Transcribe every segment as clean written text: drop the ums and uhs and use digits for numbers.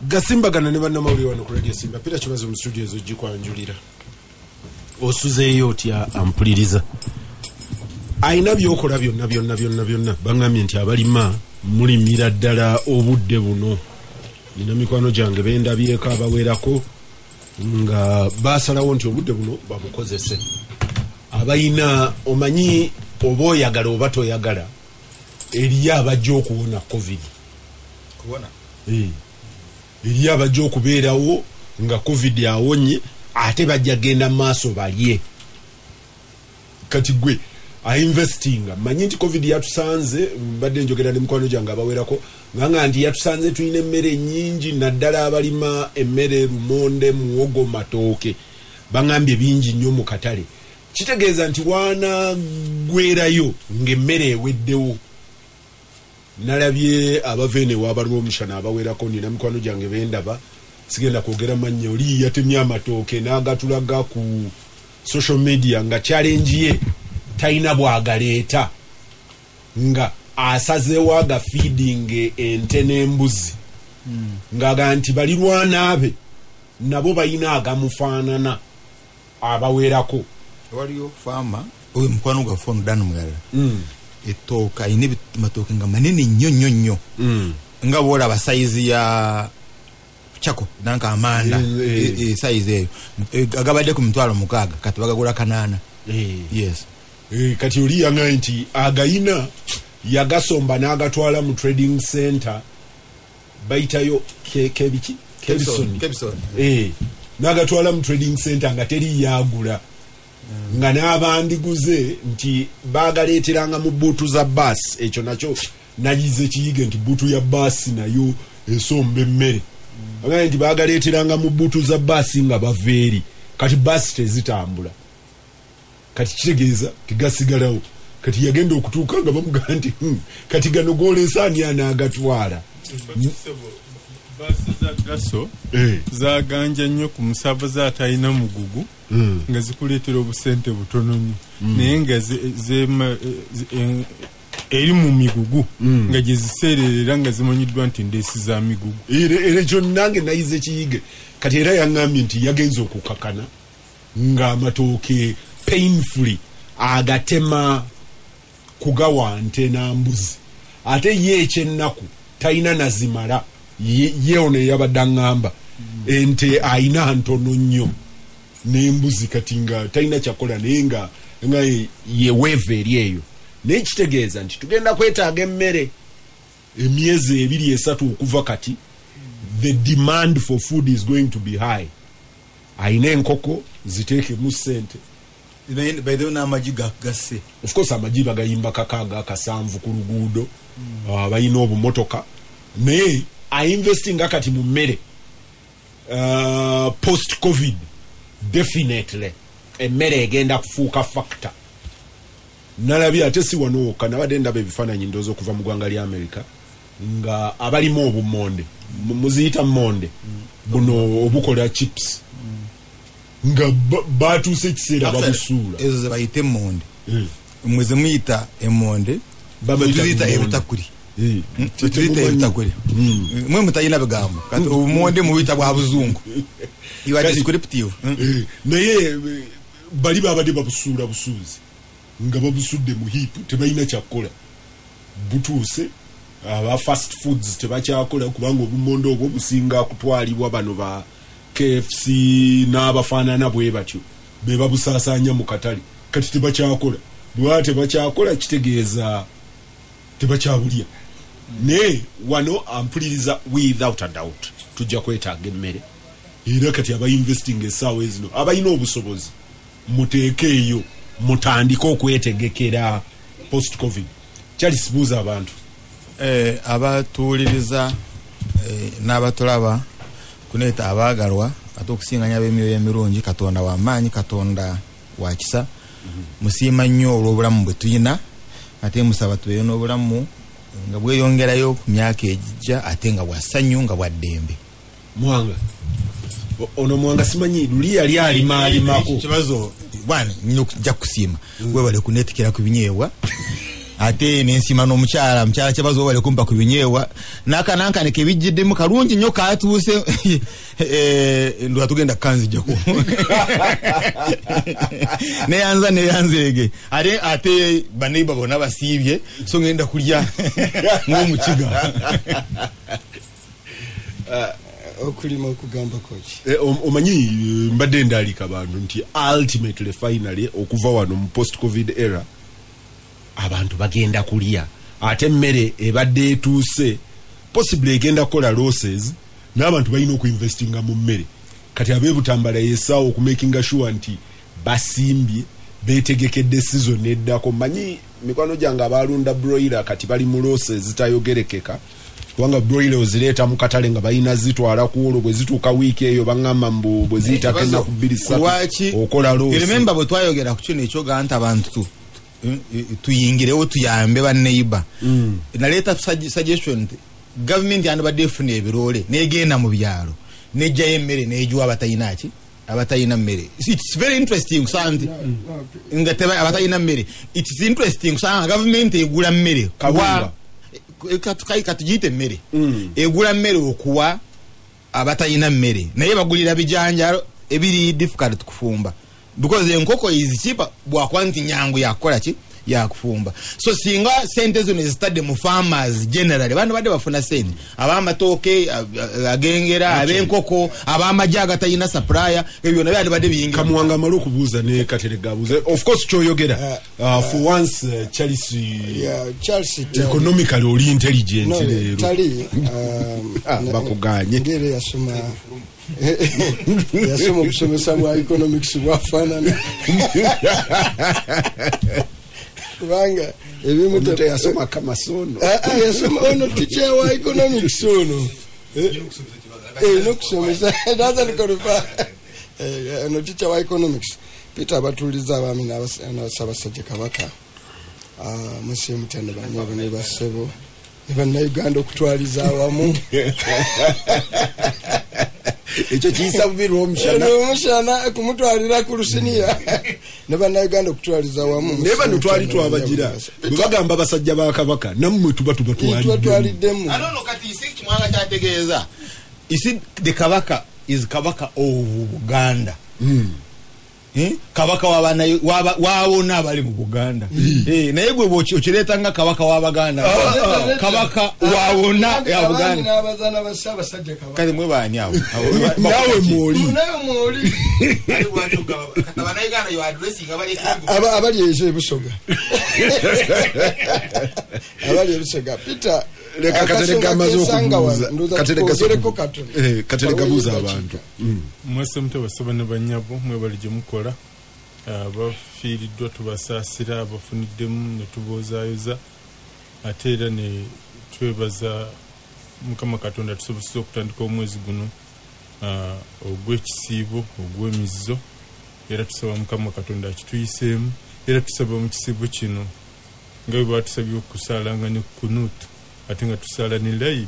Gasimbagana ne bannamawulire wano ku Radio Simba. Peter Kibazo mu studio ezogikwanjulira. Osuzeeyo otya ampuliriza? Ayina byokola byonna byonna byonna byonna. Baŋŋambye nti abalima mulimira ddala obudde buno. Nina mikwano gyange bendabyeko abawerako nga basalawo nti obudde buno babukozese. Abayina omanyi oba oyagala oba toyagala eriyo abajja okuwona COVID. Kuwona? Eriyo abajja okubeerawo nga COVID awonye ate bajja genda maaso balye. Kati gwe ainvestinga manyi nti COVID yatusanze, mbadde njogera ne mukwano gyange abawerako nganga nti yatusanze tulina emmere nnyingi naddala abalima emmere lumonde, muwogo, matooke, baŋŋambye bingi nnyo mu katale. Kitegeeza nti waanagwerayo ng'emmere eweddewo. Nalabye abava eno ewabalwa omushana abawerako, nina mikwano gyange bendaba, sigenda kwogera mannya, oli yatemye amatooke n'agatulaga ku social media nga challenge ye talina bw'agaleeta, nga asazeewo agafeeding ente n'embuzi, ng'aga nti balirwana abe nabo balina agamufaanana abawerako. Waliyo faama oyo mukwano gwaffe ono Dan Muyala, ettooke alina amatooke nga manene nnyo nnyo nnyo, nga bw'olaba sayizi ya chako nanka amanda, sayizi eyo agabadde ku 600,000 kati bagagula 800. Yes. Kati oli yaŋŋambye nti agayina yagasomba n'agatwala mu trading center bayitayo kebiki? Kebisoni. N'agatwala mu trading center nga teri yagula, nga n'abandiguze nti bagaleeteranga mu bbuutu za baasi. Ekyo nakyo nayize kiyige nti bbuutu ya baasi nayo esomba emmere. Agambye nti bagaleeteranga mu bbuutu za baasi nga bava eri, kati baasi tezitambula, kati kitegeeza tigasigalawo. Kati yagenda okutuuka nga bamugamba nti kati gano goleesa ani anaagatwala? Baasi za gaso zaganja nnyo ku musaabaze atalina mugugu, nga zikuleetera obusente butono nnyo, naye nga eri mu migugu nga gye ziseererera nga zimanyiddwa nti ndeesi za migugu. Era ekyo nange nayize kiyige. Kati era yaŋŋambye nti yagenze okukakana ng'amatooke painfully agatema kugawa nte na mbuzi, ate ye ekyennaku talina nazimala. Ye ono eyabadde aŋŋamba ente ayina ntono nnyo n'embuzi, kati nga talina kyakola, naye nga yeweeva eri eyo. Naye kitegeeza nti tugenda kwetaaga emmere emyezi 2-3 okuva kati. The demand for food is going to be high. Ayina enkoko ziteekemu ssente. By the way, n'amagi gasse. Of course amagi bagayimba 6 7 ku luguudo, balina obumotoka, naye ainvestinga kati mu mmere. Post COVID definitely emmere egenda kufuuka factor. Nalabye ate si wano wokka, nabadde ndaba ebifaananyi ndowooza okuva mu ggwanga lya America nga abalimu obumonde, muziyita monde, buno obukola chips, nga batuuse ekiseera babusuula. Ezo ze bayita emmonde. Mwe ze muyita emmonde, tuziyita ebitakuli. Tuziyita ebitakuli. Mwe mutalina bigambo. Kati obumonde mubuyita bwa buzungu. You are descriptive. Naye bali babadde babusuula busuuzi, nga babusudde mu heap, tebalina kyakukola. Butuuse aba fast foods tebakyakola, kubanga obumonde obwo businga kutwalibwa bano ba KFC n'abafaanana bwe batyo, be babusaasaanya mu katale. Kati tebakyakola. Bwe tebakyakola kitegeeza tebakyabulya. Naye wano ampuliriza without a doubt tujja kwetaaga emmere. Era kati abainvestinga essaawa ezino abalina obusobozi muteeke eyo, mutandike okwetegekera post COVID. Charles, buuza abantu. Abatuwuliriza n'abatulaba kuneeta abaagalwa ate okusinganya ab'emyoyo emirungi, Katonda wa maanyi, Katonda wa kisa. Musiima nnyo olw'obulamu bwe tulina, ate musaba tubeere n'obulamu nga bweyongerayo ku myaka egijja, ate nga bwa ssanyu, nga bwa ddembe. Mwanga ono Mwanga simanyi luli yali alimaalimako. Kibazo bwana nja kusiima webale kuneetikira ku binyeebwa. Ate nensiima n'omukyala, mukyala kyebaza obale kumpa ku binyeebwa n'akanankane kebijjiddemu kalungi nnyo katuuse. Ndwa tugenda kukanzijjako neyanza neyanzeege ate baneiba bonna basiibye, so ngenda kulya ng'omukiga. Okulima okugamba koki? Omanyi mbadde ndalika abantu nti ultimately finally okuva wano mu post covid era abantu bagenda kulya, ate emmere ebadde etuuse possibly egenda kukola losses, n'abantu balina okuinvestinga mu mmere. Kati ab'ebutambala yessaawa okumakinga sure nti basimbye, beetegekedde season eddako. Manyi mikwano gyange abalunda broiler kati bali mu losses zitayogerekeka, kubanga broiler ozireeta mu katale nga balina zitwala ku olwo, bwe zituuka wiiki eyo baŋŋamba mbu bwe ziyitako ennaku 2-3 okola loss. Remember bwe twayogera ku kino ekyoga nti abantu tuyingirewo tuyambe banneiba. Naleeta suggestion nti gavumenti yandibadde efuna ebiroole negenda mu byalo nejjayo emmere negiwa abatalina ki, abatalina mmere. It's very interesting kusanga nti nga abatalina mmere, it's interesting kusanga gavumenti egula mmere katugiyite emmere, egula mmere okuwa abatalina mmere, naye bagulira bijanjalo ebiri difficult kufumba because enkoko is cheaper bwakuba nti nyangu yakukola ki, yakufumba. So singa sente zino ezitadde mu farmers generally bantu badde bafuna sente, ab'amatooke agengera, ab'enkoko, ab'amagi agatalina supplier, ebyo byonna byandibadde biyingira. Kamuwanga amale okubuuza ne Katerega abuuze. Of course kyoyogera for once Charles, Charles economically oli intelligent leero. Tali bakuganye. Ngere yasoma yasoma okusomesa bwa economics bwafaanana kubanga ebimu yasoma kamasono. Yasoma ono teacher wa economics ono n'okusomesa doesn't qualify. Ono teacher wa economics. Peter abatuuliza abaami n'Ssaabasajja Kabaka musiimutya ne bannyabo ne bassebo ne bannayuganda okutwaliza awamu. Ekyo kiyisa bubi lw'omushana. Lw'omushana kumutwalira ku lusiniya ne bannayuganda okutwaliza awamu. Naye bano twali twabagira bwe bagamba basajja ba Kabaka nammwe tuba tubatwaliddemu. Anono kati isi Kimwanga kyategeeza, isi the Kabaka is Kabaka of Buganda. Kabaka wabona abali mu Buganda. Naye gwe okireeta nga Kabaka w'Abaganda, Kabaka wawona ya Buganda. N'abazaana ba Ssaabasajja Kabaka. Kale mwe baani abo? Naawe mwoli. Nawe mwoli. Abali ebusoga. Abali ebusoga. Peter, leka Katerega amaze okubuuza. Katerega buuza abantu. Mwese mute basaba ne bannyabo mwebali gye mukola, abafiiriddwa tubasaasira, abafuniddemu ne tuboozaayoza, ate era ne twebaza Mukama Katonda tusobozesa okutandika omwezi guno ogw'ekisiibo ogw'emizizo, era tusaba Mukama Katonda akituyiseemu, era tusaba mu kisiibo kino nga bwe batusabye okusaalanga ne kunuutu ate nga tusaala ne live,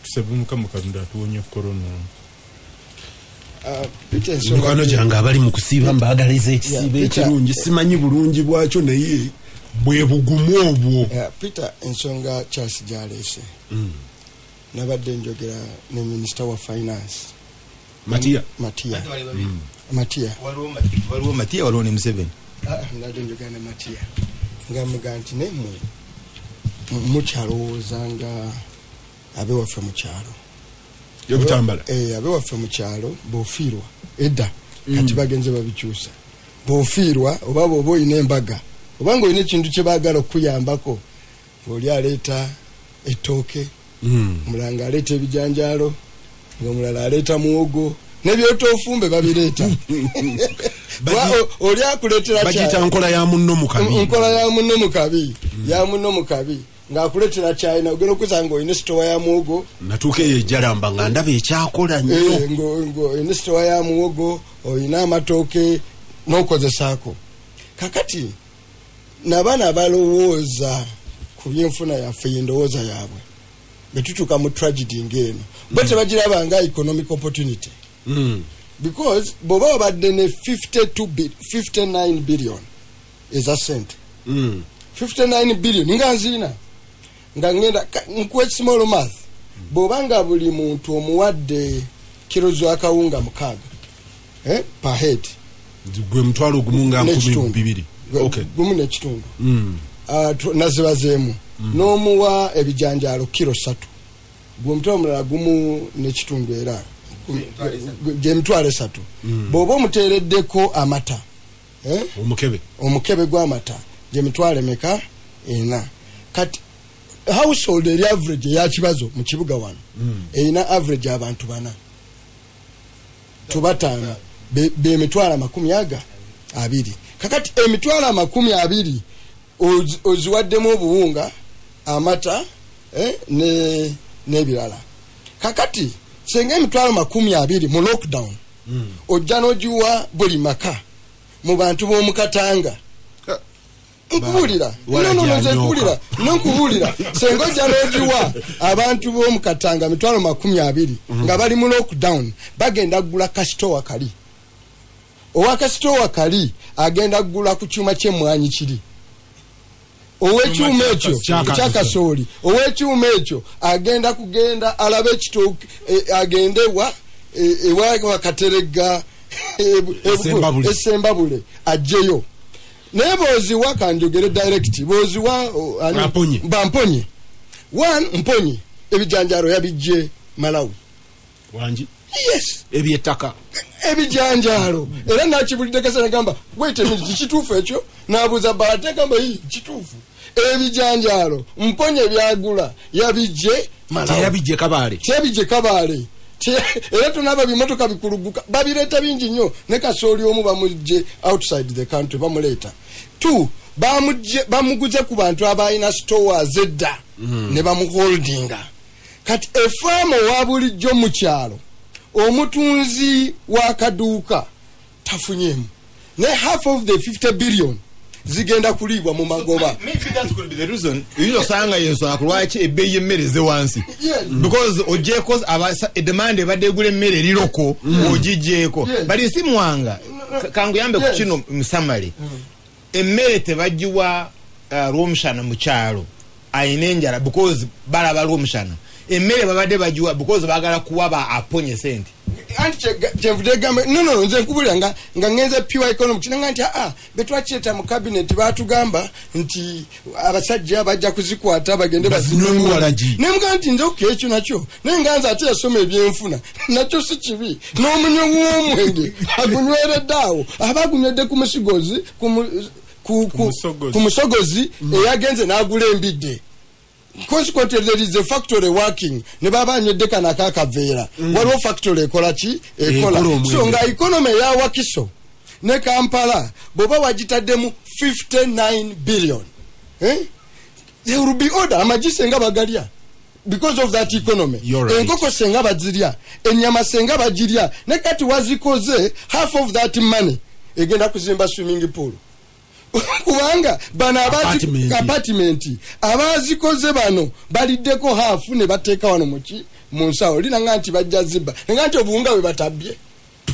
tusabe Mukama Katonda atuwonye korona. Mikwano gyange abali mu kusiiba mbaagaliza ekisiibo ekirungi, simanyi bulungi bwakyo naye bwe bugumu obwo. Peter, ensonga Charles gy'aleese, nabadde njogera ne minisita wa finance Matia. Matia. Waliwo Matia, waliwo ne Museveni. Nabadde njogera ne Matia nga mugamba nti nammwe mukyalowooza nga abewaffe mu kyalo. Ebutambala. Abewaffe mu kyalo bw'ofiirwa edda kati bagenze babikyusa. Bw'ofiirwa oba bw'oba olina embaga oba ng'olina ekintu kye baagala okukuyambako, ng'oli aleeta ettooke, omulala aleeta ebijanjaalo, ng'omulala aleeta muwogo, n'ebyotoofumbe babireeta. Oli akuleetera bagiyita nkola ya munno mu kabi. Nkola ya munno mu kabi. Ya munno mu kabi. Ng'akuleetera kyalina ogenda okusanga ng'olina sitowa ya muwogo. Natuuka eyo ejjalamba nga ndaba ekyakola nnyo. Ng'olina sitowa ya muwogo, olina amatooke n'okozesaako. Kakati n'abaana abalowooza ku byenfuna yaffe endowooza yaabwe bwe tutuuka mu tragedy ng'eno bo tebagiraba nga economic opportunity. Because bw'oba obadde ne 59 billion eza sente, 59 billion nga nzina nga ngenda nkuwe small math bw'obanga buli muntu omuwadde kilo z'akawunga 6 per head gwe mutwalo gumu nga 2,000. Okay, gumu n'ekitundu nazibazeemu n'omuwa ebijanjaalo kilo 3 gwe omutwalo omulala gumu n'ekitundu era gye 3,000. Bw'oba omuteereddeko amata omukebe gw'amata gye 4,000. Kati household eri average eyakibazo mu kibuga wano erina average abantu 4 to 5 be 20,020. Kakati 20,020 oziwaddemu obuwunga, amata n'ebirala. Kakati senga 20,020 mu lockdown ojja n'ogiwa buli maka mu bantu b'omukatanga. Nkubuulira nkubuulira nkubuulira senga ojja n'ogiwa abantu b'omukatanga 20,020 nga bali mu lockdown, bagenda kugula kasitowa kali. Owa kasitowa kali agenda kugula ku kyuma ky'emmwanyi kiri, ow'ekyuma ekyo kyakasooli, ow'ekyuma ekyo agenda kugenda alabe ekitooke, agende wa ewa Kateregga Esembabule ajjeyo. Naye bw'oziwa, kanjogere direct, bw'oziwa bamponye one mponye ebijanjalo yabijje Malawi wangi. Yes, ebyettaka ebijanjalo era nakibulidde kasa nagamba wait a minute, kituufu ekyo? Nabuuza Balate gamba kituufu ebijanjalo mponye byagula yabijje Malawi, teyabijje Kabale, teyabijje Kabale. Era tunaba bimotoka bikuluguka babireeta bingi nnyo ne kasooli omu bamugje outside the country bamuleeta. 2 bamuguze ku bantu abalina stores edda ne bamuholdinga. Kati efaamu owa bulijjo mu kyalo omutunzi w'akaduuka tafunyemu ne half of the 50 billion zigenda kuliibwa mu magoba. Maybe that could be the reason. Oyinza osanga yensonga ku lwaki ebbeeyi y'emmere eze wansi, because ogyeko demand ebadde egula emmere eri local, ogiggyeko. But si Mwanga, kanguyambe ku kino musamale. Emmere tebagiwa Rwomushana mu kyalo ayina enjala because balaba Rwomushana. Emmere babadde bagiwa because baagala kuwa ba aponye sente. Anti kyenvudde gamba no nze nkubulira nga ngenze pure economics nanga nti betwakireeta mu cabinet baatugamba nti abasajja bajja kuzikwata bagende bazinywemu walagi. Nemugamba nti nze okay ekyo nakyo, naye nga nze ate yasoma ebyenfuna nakyo si kibi, n'omunywi w'omwenge agunyweredde awo aba agunywedde ku musigozi ku musogozi eyagenze n'agula embidde. Consequently there is a factory working ne baba anywedde kano akakaveera waliwo factory ekola ki ekola. So nga economy ya Wakiso ne Kampala bw'oba wagitaddemu 59 billion there will be order. Amagi senga bagalya because of that economy. Enkoko senga bazirya, ennyama senga bagirya, ne kati wazikoze half of that money egenda kuzimba swimming pool. Kubanga bano apartment abazikoze bano baliddeko hafu ne bateeka wano muki mu nsawo linanga nti bajja zibba nga nti obuwunga bwe batabbye.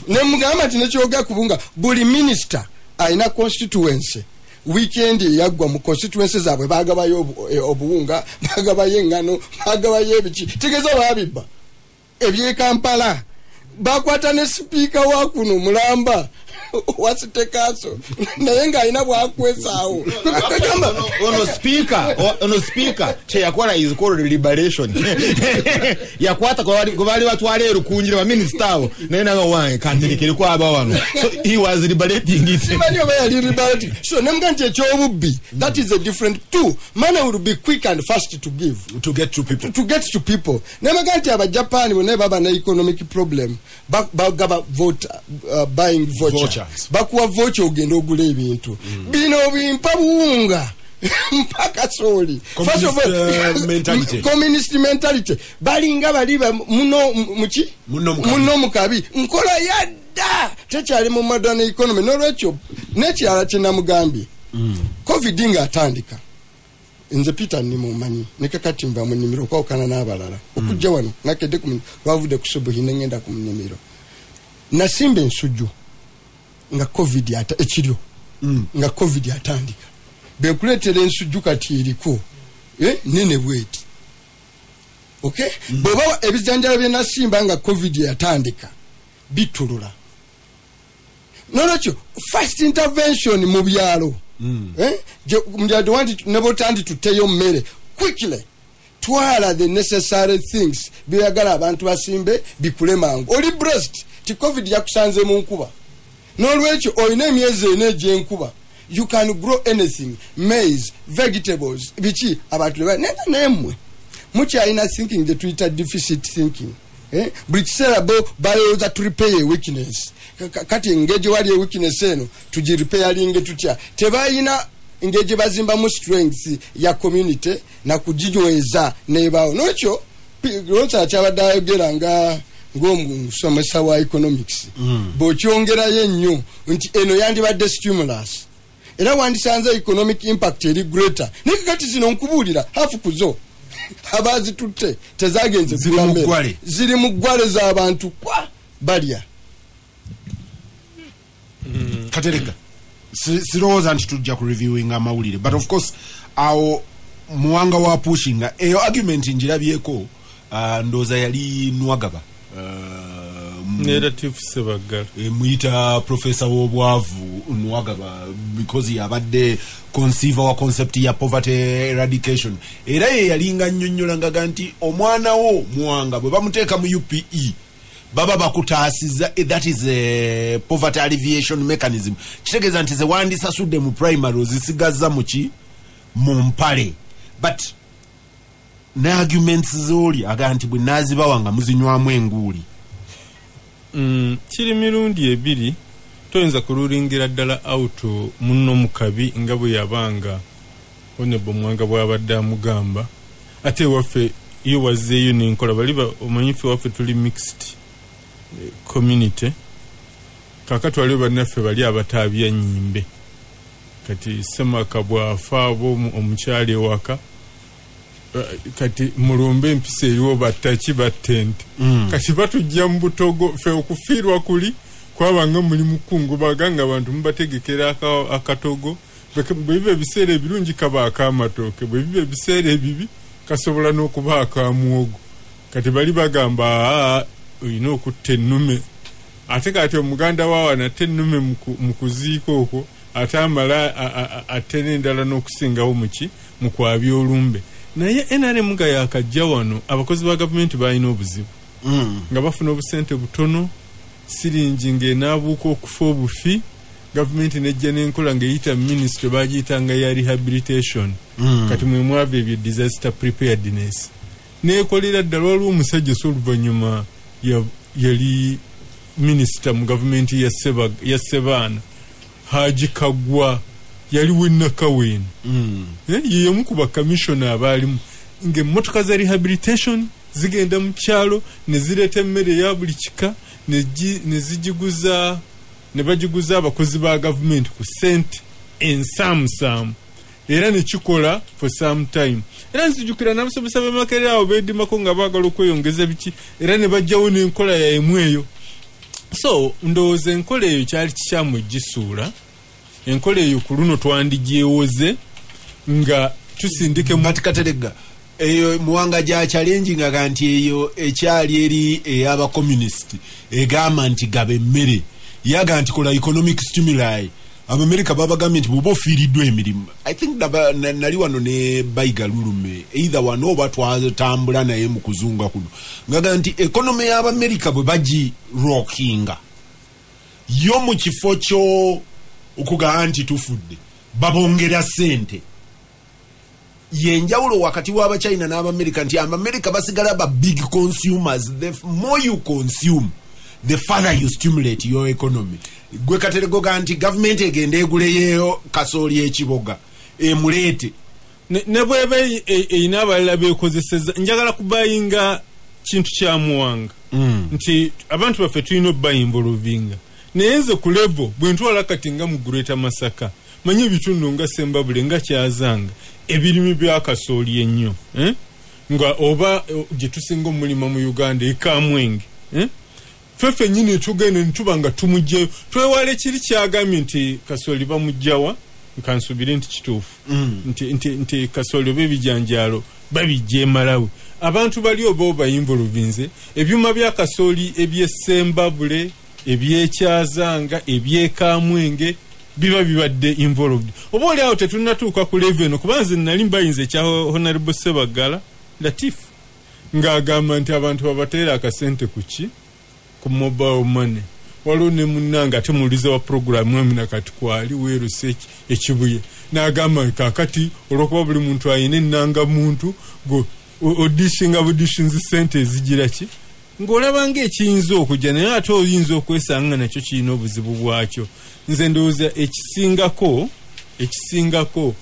Ne mugamba nti nekyoga kubunga buli minister alina constituency weekend eyaggwa mu constituency zaabwe baagabayo obuwunga, baagabayo engano, baagabayo ebiki, tegeeza baabibba eby'e Kampala. Bakwata ne sipiika wa kuno mulamba wa city council naye ng'alina bwakwesaawo. Ono speaker kyeyakola is called liberation. Yakwata gwe baali batwala erukunjira ba minisita abo naye nanga wange kanterekereko aba wano, so he was liberating it. Simanyi oba yali liberating. So nemuga nti ekyobubbi that is a different two. Money will be quick and fast to give to get to people, to get to people. Nemuga nti Abajapani bonna baba ne economic problem bagaba vote buying voucher, bakuwa voucher ogenda ogula ebintu bino bimpa buwunga mpaka soli. First of all, mentality. Communist mentality balinga bali muno muki muno mukabi nkola yadda tekyali mu modern economy. Nolwekyo nekirala kye namugambye COVID nga atandika nze Peter nimumanyi nekakati nva mu nnimiro okwawukana n'abalala okujja wano nakedde lwavudde ku subuhi ne ngenda ku nnimiro nasimba ensujju nga COVID ekiryo nga COVID atandika Bekuleetera ensujju kati eriko nene bweti. Okay? Bw'oba ebijanjalo bye nasimba nga COVID yatandika bitulula. Nolwekyo first intervention mu byalo, nebotandi tuteyo mmere quickly, twala the necessary things byeyagala abantu basimbe bikule mangu. Oli breast ti COVID yakusanze mu nkuba, nolwekyo olina emyezi ena egy'enkuba, you can grow anything, maize, vegetables, biki abantu naye nemmwe mukyalina thinking gye tuyita deficit thinking. Buli kiseera bo balowooza to repair a weakness. Kati engeri wali weakness eno tugirepairinge tutya? Tebalina engeri gye bazimbamu strength ya community na kuginyweza nebaawo. Nolwekyo Lonsa kyabadde ayogera nga ng'omusomesa wa economics, bw'okyongerayo ennyo nti eno yandibadde stimulus, era wandisanze economic impact eri greater. Naye kati zino nkubuulira hafu kuzo abazitutte tezagenze Ziri mu kugula mmere. ggwale. Ziri mu ggwale z'abantu kwa balya. Katerega, sirowooza nti tujja ku reviewing amawulire, but of course awo Muwanga wa pushinga eyo argument njirabyeko. Ndowooza yali Nwagaba, Narrative Sebaggala. Muyita professor w'obwavu Nwagaba because yabadde conceiver wa concept ya poverty eradication, era ye yalinga nnyonnyolangaga nti omwana wo Muwanga bwe bamuteeka mu UPE baba bakutaasiza. That is a poverty alleviation mechanism. Kitegeeza nti ze wandisasudde mu primary ozisigaza muki mu mpale. But ne arguments z'oli aga nti bwe naazibawa nga muzinywamu enguuli. Kiri mirundi ebiri. Toyinza kululingira ddala out munno mu kabi nga bwe yabanga Honorable Mwanga bw'abadde amugamba. Ate ewaffe yo wazzeeyo n'enkola bali omanyi ffe waffe tuli mixed community. Kaakati waliwo bannaffe bali abataabya nnyimbe. Kati semaka bw'afa aba omukyala ewaka, kati mulumbe empisa eriwo battaki batta ente. Kati batujja mu butogo. Ffe okufiirwa kuli kwabanga muli mukungubaga nga abantu mubategekera akatogo. Bwe biba ebiseera ebirungi kaba ak'amatooke, bwe biba ebiseera ebibi kasobola n'okuba akamuwogo. Kati bali bagamba, aa, olina okutta ennume. Ate kati omuganda waawa ate ennume mu kuziika okwo ate amala ate n'endala n'okusingawo muki mu kwabya olumbe. Naye NRM nga yakajja wano, abakozi ba gavumenti balina obuzibu nga bafuna obusente butono, siringi ng'enaabuuka okufa obufi. Gavumenti nejja n'enkola ng'eyita minisitule bagiyitanga ya rehabilitation. Kati mwe mwava ebyo disaster preparedness neekolera ddala. Waliwo omusajja so oluvannyuma yali minisita mu gavumenti ya Sebaana, Haji Kagwa, yali w'ennakaweeno. Ye y'omu ku bakamishona abaalimu ng'emmotoka za rehabilitation zigenda mu kyalo ne zireeta emmere eya buli kika ne zigiguza ne bagiguza abakozi ba gavumenti ku ssente ensaamusaamu, era ne kikola for some time. Era nzijukira n'abasomesa b'e Makerere awo beedimako nga baagala okweyongeza biki, era ne bajjawo n'enkola yaemu eyo. So ndowooza enkola eyo kyali kikyamu egisuula. Enkola eyo ku luno twandigyewoze nga tusindike mu But Kateregga, eyo Muwanga gya challenge nga nti eyo ekyali eri ey'abakommunist egamba nti gaba emmere, yaga nti kola economic stimuli. Abamerika babagambye nti bw'oba ofiiriddwa emirimu, I think nali wano ne Bayiga Lulume, either wano oba twatambula naye mu kuzunga kuno, ngaga nti economy y'Abamerika bwe bagirockinga yo mu kifo kyo okugamba nti tufudde, babongera ssente. Yenjawulo wakati w'Abachina n'Abamerika nti Abamerika basigala ba big consumers. The more you consume, the further you stimulate your economy. Gwe Kateregoga nti gavumenti egende eguleyo kasooli ekiboga emuleete. Ne bweba erina abalala beekozeseza, njagala kubayinga kintu kya Muwanga nti abantu baffe tulina obbayinvolvinga. Naye nze ku level bwe ntwala kati nga mu Greater Masaka, manyi ebitundu nga Sembabule nga Kyazanga ebirimi bya kasooli ennyo, eh? Nga oba gye tusinga omulima mu Uganda ekamwenge, eh? Ffe ffennyini tugenda ne tuba nga tumugjayo, twewale kiri kyagambye nti kasooli bamugjawa Nkansubire nti kituufu nti kasooli oba ebijanjaalo babijja e Malawi. Abantu bali oba obayinvoluvinze ebyuma bya kasooli eby'Essembabule, ebyekyazanga, ebyekamwenge biba bibadde involved. Oba oli awo tetunnatuuka ku level eno, kuba nze nali mbayinza ekya Honorable Sebaggala Latif ng'agamba nti abantu babateera akasente ku ki, ku mobile money. Waliwo ne munnange ate muwulize wa puroguramu emu nakati kwali weeruse ekibuye n'agamba kaakati olw'okuba buli muntu ayina ennangamuntu odishinga budishinzi sente ezigira ki, ng'olaba ng'ekiyinza okujja, naye ate oyinza okwesanga nakyo kirina obuzibu bwakyo. Nze ndowooza ekisingako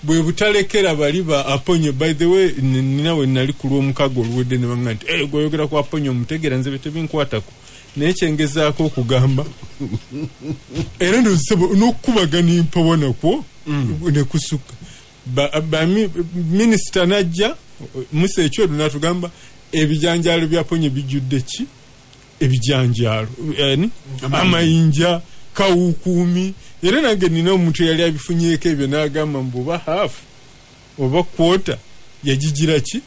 bwe butalekera bali ba Aponyo. By the way, nina we nali ku lw'omukago oluwedde ne baŋŋamba nti gw'oyogera ku Aponyo omutegeera, nze tebinkwatako. Naye kyengezaako okugamba era ndowooza n'okukubagana empewo nakwo ne kusukka. Minisita n'ajja Musa Ekyodo n'atugamba ebijanjaalo bya Aponyo bijjudde ki, ebijanjaalo amayinja, kawukuumi. Era nange nina omuntu eyali abifunyeeko ebyo n'agamba mbu oba haafu oba kwota yagigira ki,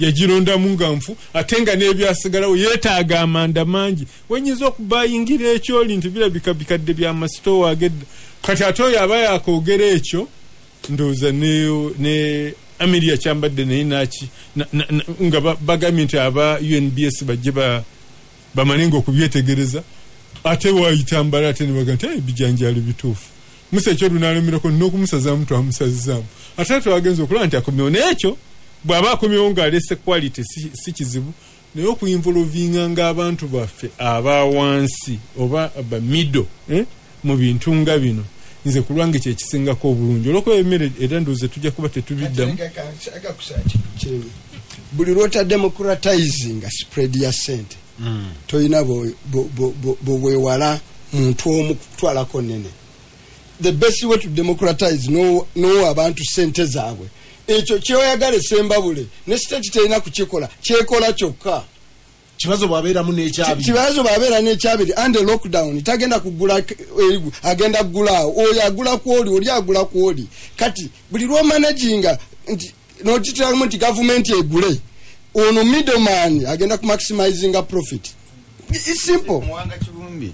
yagirondamu nga nfu, ate nga n'ebyasigalawo yeetaaga amanda mangi. Wenyinza okubayingira ekyoli nti birabika bikadde bya masitoowa agedda. Kati ate oyo aba yakoogera ekyo ndowooza ne Amelia Kyambadde naye naki nga bagambye nti aba UNBS bajje bamalenga okubyetegereza, ate wayitambala ate ne bagamba nti ebijanjaalo bituufu. Musa ekyo lunalemerako n'okumusazaamu twamusazizaamu, ate twagenza okulaba nti akomyewo. Naye ekyo bw'aba akomyewo ng'aleese quality si kizibu, naye okuinvolvinga ng'abantu baffe aba wansi oba ba middle mu bintu nga bino, nze ku lwange kye kisingako obulungi. Olw'okuba emmere era ndowooza tujja kuba tetubiddamu. Buli lw'ota democratizing spread ya ssente toyina bwewala muntu omu kutwalako nnene. The best way to democratize n'owa abantu ssente zaabwe, ekyo kyoyagala Essembabule ne state terina kukikola, kyekola kyokka. Kibazo bw'abeeramu n'ekyabiri. Kibazo bw'abeera n'ekyabiri and lockdown tagenda kugula, agenda kugula awo, oyo agula kwoli, oli agula kwoli. Kati buli lw'omanaginga nti n'okitiramu nti gavumenti egule, ono middleman agenda ku maximizinga profit. It's simple. Muwanga Kivumbi,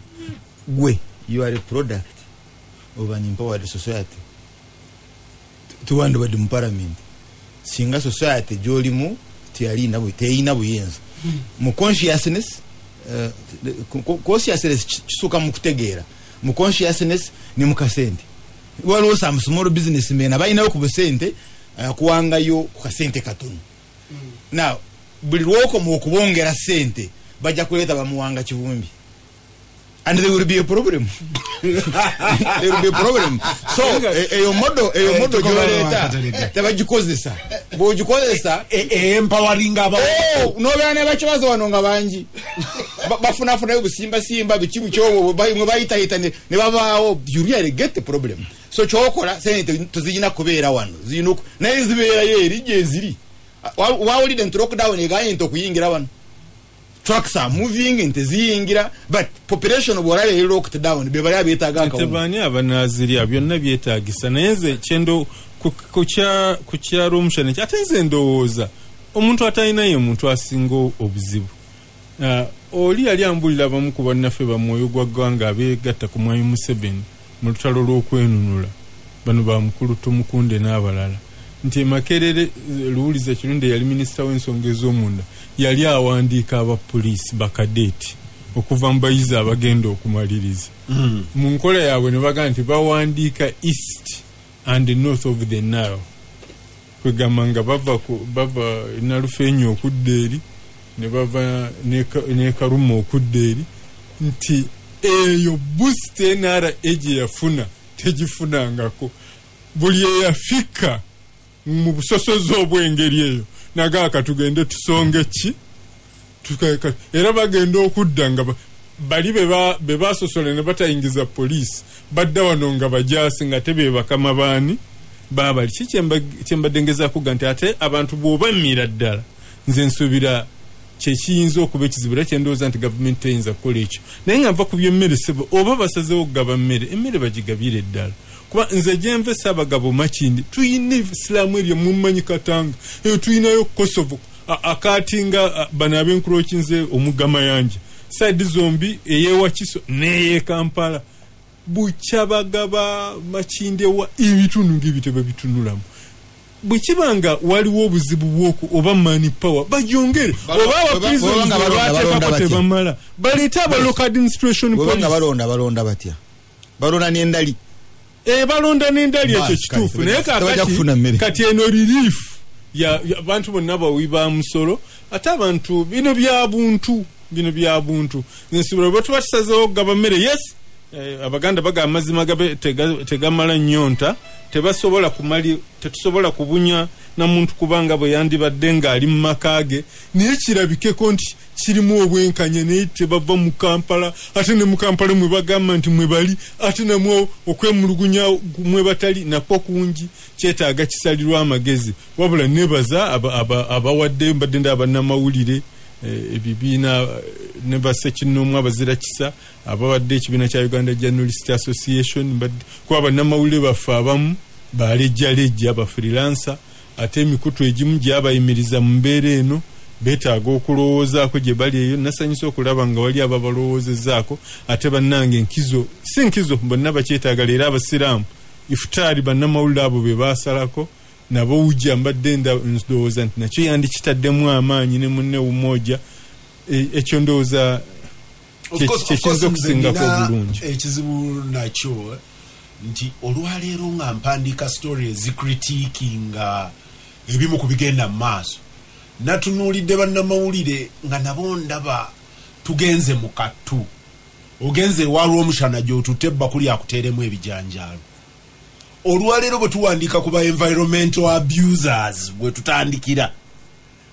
gwe you are a product of an empowered society. Tuwandibadde mu parliament singa society gy'olimu teyina buyinza. Mu consciousness, consciousness kisuka mu kutegeera, mu consciousness ne mu kasente. Waliwo some small businessmen abalinayo ku busente, kuwangayo ku kasente katono. Now buli lwokoma okubongera sente bajja kuleeta bamuwanga Kivumbi, and there will be a problem. There will be a problem. So eyo model gy'oleeta tebagikozesa. Bw'ogikozesa empowering aba n'obeera ne bakibazo wano nga bangi bafunafunayo busimbasimba biki bukyobo mwe bayitayita ne babaawo. You really get the problem. So kyokola sente tezirina kubeera wano, naye zibeerayo eri gye ziri. Wawulidde nti lockdown eganye nti okuyingira wano, trucks are moving nti ziyingira, but population bw'olaba eri locked down be bali abeetaaga akawunga. Tebaani abanaazirya byonna byetaagisa. Naye nze kyendo ku kyalo omushana ate nze ndowooza omuntu atalina ye muntu asinga obuzibu. Oli yali ambulira abamu ku bannaffe bamwoyo gwa ggwanga abeegatta ku Mwami Museveni mu lutalo lw'okwenunula, bano ba mukulu Tumukunde n'abalala, nti Makerere Luwuliza Kirunda yali minisita w'ensonga ez'omunda yali awandiika abapoliisi bakadeeti okuva mu bayizi abagenda okumaliriza. Mu nkola yaabwe ne bagamba nti bawandiika east and north of the Nile, kwegamba nga bava Nalufeenya okudda eri ne bava ne Karuma okudda eri, nti eyo boost NRA gye yafuna tegifunangako. Buli eyafika mu busosoze obw'engeri eyo nagaa katugende tusonge ki, era bagenda okudda nga bali be basosola ne batayingiza poliisi, badda wano nga bajaasi nga tebe bakama baani baabali. Ki kyembadde ngezaako kuga nti ate abantu bw'obammira ddala, nze nsuubira kyekiyinza okuba ekizibu, era kyendowooza nti gavumenti teyinza kukola ekyo. Naye nga nva ku by'emmere, sebo oba basazeewo okugaba mmere, emmere bagigabire ddala. Kuba nze gyenva Ssaabagabo Makindi tuyina ebisiraamu ebyo mumanyi Katanga, eyo tuyinayo Kosovo akatinga bano abenkulokinze omugamayanja saidi zombi eyewakiso neye Kampala Bukyabagaba Makindye wa ebitundu ng'ebyo tebabitunulamu. Bwekibanga waliwo obuzibu bwoku oba money power bagyongere oba aba prisons tebamala baleete aba local administration police. Balonda batya? Balonda n'endali. Balonda n'endali, ekyo kituufu. Naye kati eno relief ya abantu bonna bawi ba musolo, ate abantu bino bya buntu, bino bya buntu. Nsobola bwe tuba tusazeewo okugaba mmere, yes, Abaganda bagamba amazima gabe tegamala nnyonta, tebasobola kumali, tetusobola kubunya na muntu kubanga bwe yandibadde ng'ali mu maka ge, naye kirabikeko nti kirimu obwenkanya, naye tebava mu Kampala, ate ne mu Kampala mwe bagamba nti mwe bali, ate namwe okwemulugunya mwe batali nakwo kungi, kyetaaga kisalirwa amagezi. Wabula nebaza abawadde mbadde ndaba bannamawulire, ebibiina ne bassekinnoomu abazira kisa abawadde ekibiina kya Uganda Journalist Association, kuba bannamawulire baffe abamu balejjalejja ba freelancer, ate emikutu egimu gyabayimiriza mu mbeera eno, beetaaga okulowoozaako gye bali eyo. Nasanyusa okulaba nga wali ababalowoozezaako, ate bannange enkizo si nkizo bonna bakyetaaga. Leero abasiraamu ifutaari bannamawulire abo be baasalako nabo ujja mbadde ndowooza nti nakyo yandikitaddemu amaanyi ne munne Umoja. Ekyo ndowooza kyekiyinza okusingako obulungi. Ekizibu nakyo nti olwaleero nga mpandiika story ezikritikinga ebimu ku bigenda mu maaso, natunuulidde bannamawulire nga nabo ndaba tugenze mu kattu, ogenze ewa Lwomushana gy'otutte ebbakuli akuteeremu ebijanjaalo. Olwaleero bwe tuwandiika ku ba environmental abusers bwe tutandikira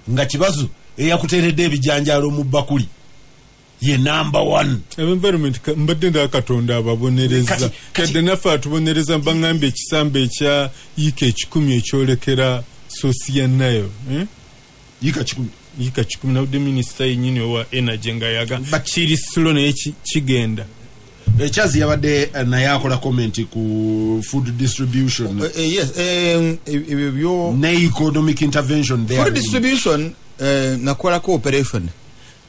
nga Kibazo eyakuteeredde ebijanjaalo mu bbakuli ye number 1. Environment mbadde ndaba Katonda ababonereza, kadde naffe atubonereza. Bangambye ekisambe ekya yiika 10 ekyolekera sosi ya Nile, yiika 10, yiika 10. Nawudde minisita yennyini owa energy nga yaga kiri slow naye kigenda. Ekyazi yabadde naye akola comment ku food distribution. Yes, ebyo ne economic intervention there. Food distribution nakola cooperation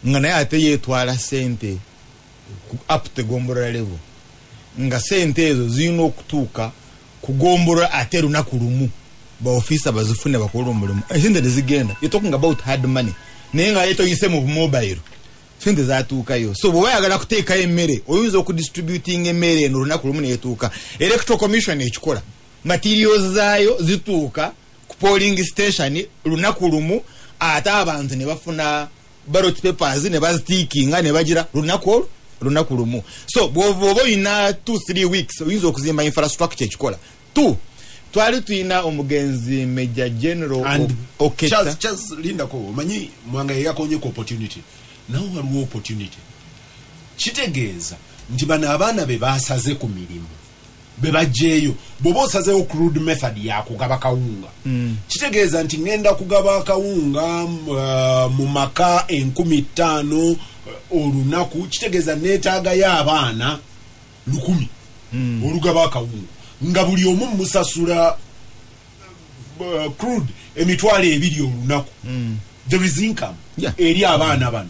nga naye ate yetwala sente up to gombolola level, nga sente ezo zirina okutuuka ku gombolola ate lunaku lumu baofisa bazifune bakole omulimu. Esente tezigenda, you're talking about hard money, naye nga yetoyise mu mobile sente zatuukayo. So bw'oba oyagala kuteekayo emmere oyinza okudistributinga emmere eno olunaku lumu neetuuka. Electoral Commission ekikola, materials zaayo zituuka ku polling station lunaku lumu, ate abantu ne bafuna ballot papers ne bazitiikinga ne bagira lunaku lumu. So bw'oba oyina 2-3 weeks oyinza okuzimba infrastructure ekikola. 2 twali tuyina omugenzi Major General Oketa. Charles lindako, omanyi Mwanga yakonye ku opportunity, nawo waliwo opportunity. Kitegeeza nti bano abaana be basaze ku mirimu be bajjeeyo, bw'oba osazeewo crude method yakugaba kawunga, kitegeeza nti ngenda kugaba akawunga mu maka 5,000 olunaku, kitegeeza neetaagayo abaana 1,000 olugaba akawunga, nga buli omu musasula crude 2,000 olunaku. There is income eri abaana bano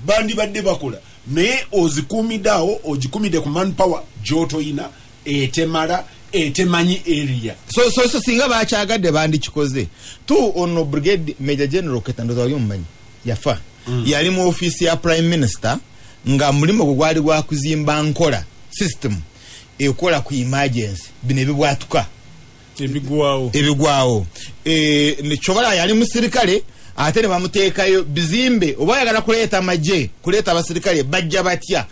bandibadde bakola, naye ozikumidde awo, ogikumidde ku manpower gy'otoyina, etemala etemanyi area. So singa bakyagadde bandikikoze. Tu ono Brigade Major General Oketa ndoza wali omumanyi, yafa. Yali mu ofiisi ya Prime Minister nga mulimu gwe gwali gwa kuzimba nkola system ekola ku emergency bino ebibwatuka ebigwawo. Kyobala yali musirikale ate ne bamuteekayo bizimbe, oba oyagala kuleeta amagye kuleeta abasirikale bajja batya,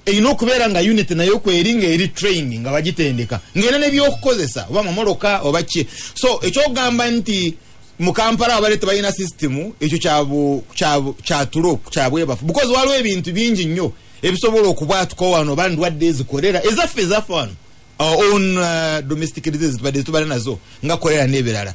erina okubeera nga unit nayo kweri nga eri training nga bagitendeka ng'erina n'ebyokukozesa oba mamoloka oba ki. So ekyokugamba nti mu Kampala abale tebalina system ekyo kyatulo kyabwebafu, because waliwo ebintu bingi nnyo ebisobola okubwatuka wano oba ndwadde ezikolera ezaffe wano, our own domestic diseases tubadde tubala nazo nga kolera n'ebirala.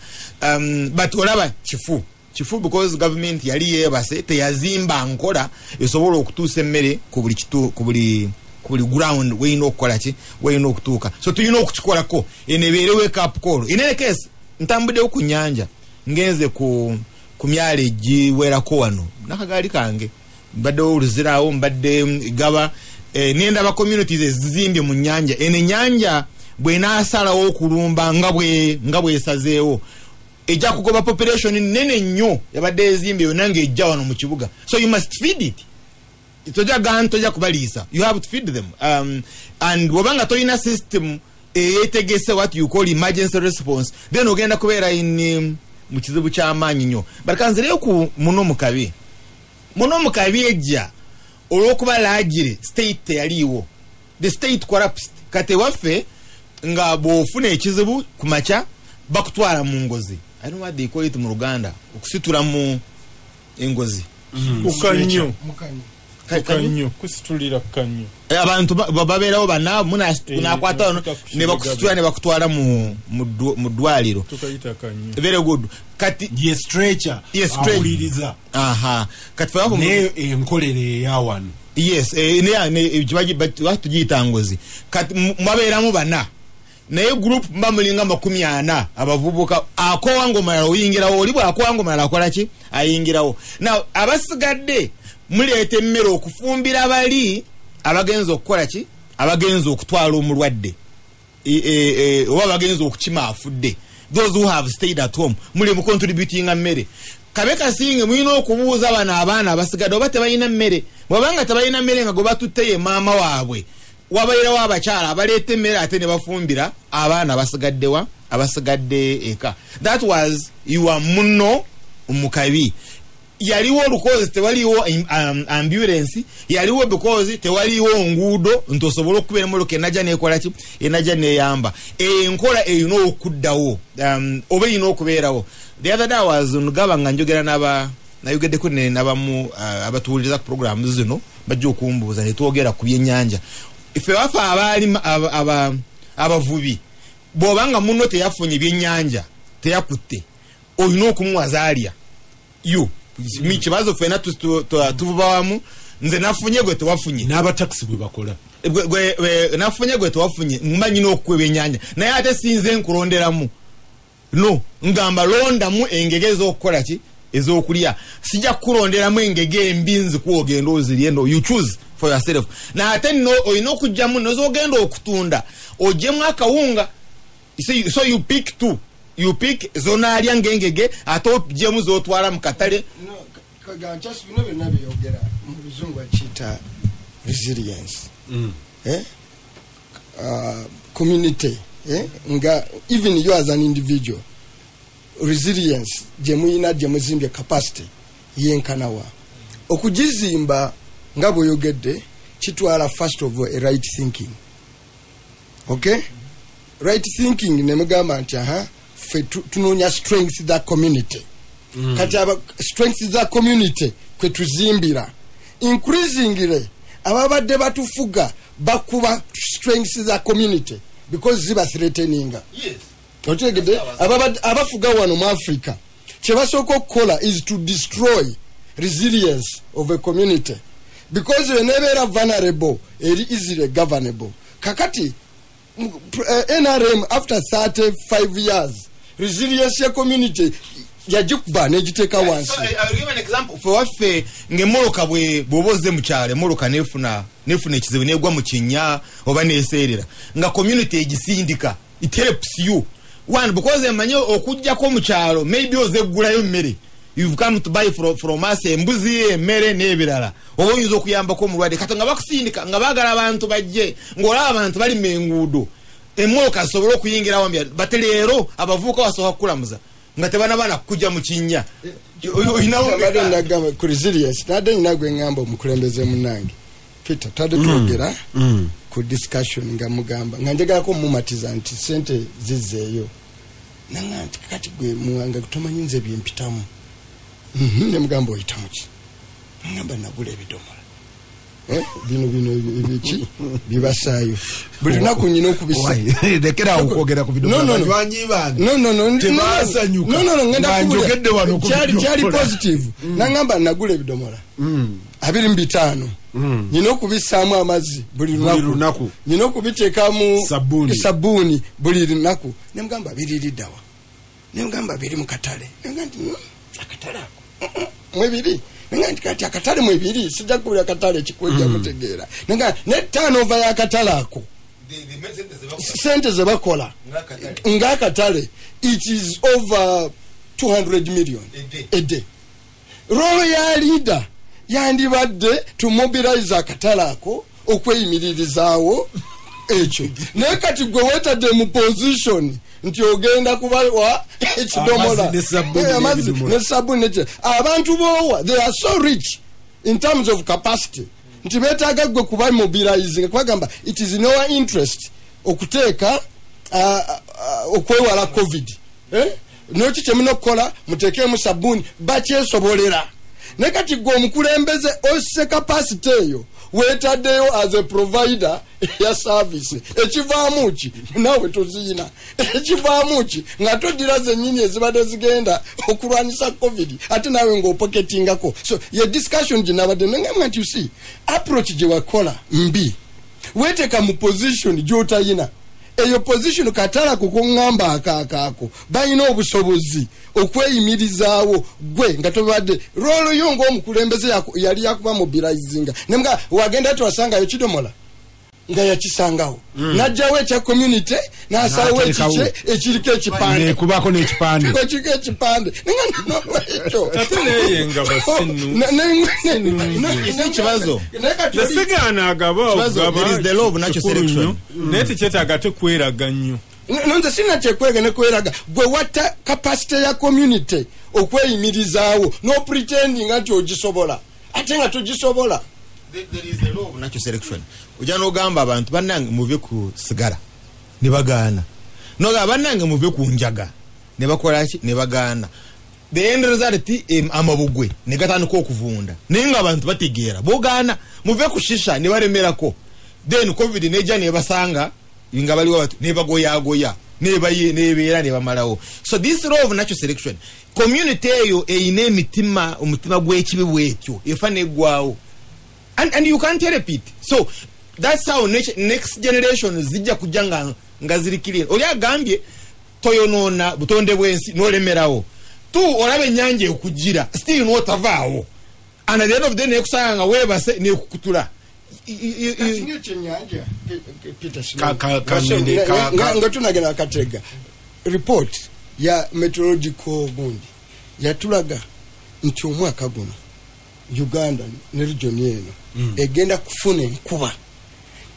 But olaba kifu because government yali yeebase teyazimba nkola esobola okutuusa emmere ku buli kitu, ku buli Ku ground weyina okukola ki, weyina okutuuka. So tulina okukikolako, eno ebeere wake up call. In any case, ntambuddewo ku nyanja, ngenze ku myalo egiwerako wano nakagaali kange, mbaddewo oluzirawo, mbadde Gaba, nendaba communities ezizimbye mu nyanja. Eno ennyanja bwenaasalawo okulumba nga bwesazeewo, ejja kugoba population nene nnyo yabadde ezimbye yonna ng'ejja wano mu kibuga. So you must feed it. Tojja gana, tojja kubaliisa, you have to feed them. And bwobanga tolina system eyetegese what you call emergency response, then ogenda kubeera in mu kizibu ky'amaanyi nnyo. But kanzireyo ku muno mukabi. Muno mukabi ejja olw'okuba laagire state teyaliiwo, the state collapsed. Kati waffe nga bw'ofuna ekizibu ku makya bakutwala mu ngozi. I don't know what they call it mu Luganda, okusitula mu engozi. Kukanyo. Mukanyo. Kukanyo, kusitulira kukanyo. Abantu babeerawo bana, munakwata wano ne bakusitula ne bakutwala mu ddwaliro. Tukayita kanyo. Very good. Kati ye stretcher. Ye stretcher. Awuliriza. Aha, kati fe wako naye enkolere eyawano. Yes, ne tugiyita ngozi. Kati mwabeeramu bana, naye group mba mulinga 40 abavubuka. Akowa ng'omulala oyingirawo, oli bw'akowa ng'omulala akola ki, ayingirawo. Now abasigadde muleeta emmere okufumbira bali abagenza okukola ki, abagenza okutwala omulwadde, oba abagenza okukima afudde. Those who have stayed at home muli mucontributinga mmere. Kabe kasinge mulina okubuuza bano abaana abasigadde oba tebalina mmere. Bwabanga tebalina mmere nga gwe batutte ye maama waabwe, wabeerawo abakyala abaleeta emmere ate ne bafumbira abaana abasigaddewa, abasigadde eka. That was your muno mukabi. Yaliwo because tewaliwo ambulance, yaliwo because tewaliwo nguudo nti osobola okubeera emmotoka enajja nekola ki, enajja neyamba. Enkola erina okuddawo, oba erina okubeerawo. The other day I was ngaba nga njogera n'aba, nayogeddeko ne n'abamu abatuwuliriza ku programu zino, bajja okumbuuza ne twogera ku byennyanja. Ffe bafa abaali abavubi, bw'obanga munno teyafunye byennyanja, teyakutte, olina okumuwa zaalya. Yo kibazo ffenna tuvuba wamu, nze nafunye gwe tewafunye. N'abatakisi bwe bakola. Nafunye gwe tewafunye, mba nyina okukuwa ebyennyanja, naye ate sinze nkulonderamu. No, ngamba londamu engege ez'okukola ki, ez'okulya. Sijja kukulonderamu engege embi nzikuwa ogenda ozirye. No, you choose for yourself. Naate nno olina okuggyamu nozogenda okutunda oggyemu akawunga. So you pick two, you pick zonaalya ng'engege ate oggyemu z'otwala mu katale. No, just bino byonna byeyogera mu luzungu bakiyita resilience. Community, nga even you as an individual, resilience gye muyina, gye muzimbye, capacity yenkanawa okugizimba nga bweyogedde kitwala first of all a right thinking. Okay, right thinking nemugamba nti aha, ffe tunoonya strength the community. Kati aba strength the community kwe tuzimbira. Increasingly ababadde batufuga bakuba strength the community because ziba threateninga. Otegedde? Abafuga wano mu Africa kyebasooka okukola is to destroy resilience of a community, because enebeera vulnerable eri easily governable. Kakati NRM after 35 years resilience ya community yagikuba negiteeka wansi. So, I will give an example. Ffe waffe ng'emmoloka bw'oba ozze mu kyalo, emmoloka nefuna ekizibu negwa mu kinnya oba neseerera, nga community egisindika. It helps you one because emanyi okujjako mu kyalo, maybe oze eggulayo mmere, you've come to buy from us embuzi, emmere n'ebirala, oba oyinza okuyambako omulwadde. Kati nga bakusindika nga baagala abantu bajje, ng'olaba abantu balima enguudo, emmoloka zisobole okuyingirawo mbya. But leero abavubuka basooka kukulamuza nga tebanabana kujja mu kinnya. Oyinawo Mbadde nagamba ku resilience, nadde nina gwe ŋŋamba, omukulembeze munnange Peter, tadde twogera ku discussion nga mugamba nga njagalako mumatiza nti sente zizzeeyo, naŋa nti kakati gwe Muwanga tomanyi nze byempitamu. Ne mugamba oyitamu ki? Ŋŋamba nagula ebidomola. Bino ebiki bibasaayo buli lunaku nyina okubisa. Lekera awo okwogera ku No, no, no. banywanyi bange. No. Tebasanyuka. No, ngenda Nga kubuulira. njogedde wano ku Kyali bidomola. positive. Nangamba nagula ebidomola 25. Nyina okubissaamu amazzi buli lunaku, nyina okubiteekamu sabbuuni buli lunaku. Nemugamba biririddawa? Nemugamba biri mu katale. Nemugamba nti akatale ako mwebiri. Nenga nti kati akatale mwebiri, sijja kubulira katale kikwejja kutegeera. Nenga ne turnover y'akatale ako, sente ze bakola ng'akatale, it is over 200 million a day. Role ya leader yandibadde to mobilize akatale ako okweyimiririzaawo ekyo. Naye kati gwe weetadde mu position nti ogenda kubawa ekidomola, amazzi ne sabuni. Abantu boowa, they are so rich in terms of capacity nti beetaaga gwe kuba mobilizing, kubagamba it is in our interest okuteeka okwewala COVID. Noki kyemulina okukola, muteekemu sabbuuni, bakyesobolera. Naye kati gwe omukulembeze osse capacity eyo weetaddeyo as a provider ya service, ekivaamu ki? Naawe toziyina. Ekivaamu ki? Nga toddira zennyini ezibadde zigenda okulwanyisa COVID, ate naawe ng'opoketingako. So ye discussion gye nabadde nengamba nti you see, approach gye wakola mbi, weteeka mu position gy'otayina. Eyo position katala kukuŋŋamba akaakaako balina obusobozi okweyimirizaawo, gwe nga tobadde role yo ng'omukulembeze yali yakuba mobilizinga. Nemuga wagenda tewasangayo kidomola nga yakisangawo, najjawo ekya community n'asalawo ekikye ekiriko ekipande, nekubako n'ekipande, ekiriko ekipande. Nenga ate naye nga basinnu nasigaana agaba. There is the law of natural selection. Naye tekyetaaga ate kweraga nnyo. Nze sirina kyekwega nekweraga. Gwe watta capacity ya community okweyimirizaawo no pretending nti ogisobola ate nga togisobola. There is the law of natural selection. Ojja n'ogamba abantu bannange muve ku sigala, ne bagaana. N'ogamba bannange muve ku njaga, ne bakola ki? Ne bagaana. The end result, amabugwe ne gatandika okuvunda, naye nga abantu bategeera. Bogaana muve ku shisha, ne balemerako. Then COVID nejja nebasanga nga baliwo batu, ne bagoyagoya, nebeera ne bamalawo. So this law of natural selection, community eyo eyina emitima, omutima gw'ekibi bwetyo efa neggwawo. And you can't help it. So that's how next generation zijja kujja nga ziri clear. Oli agambye toyonoona butonde bw'ensi n'olemerawo. Tu olaba ennyanja ekugira, still n'otavaawo. And at the end of the day nekusanga nga weebase nekukutula. Nga tunagenda akatega report ya meteorological gundi yatulaga nti omwaka guno Uganda ne region eno egenda kufuna enkuba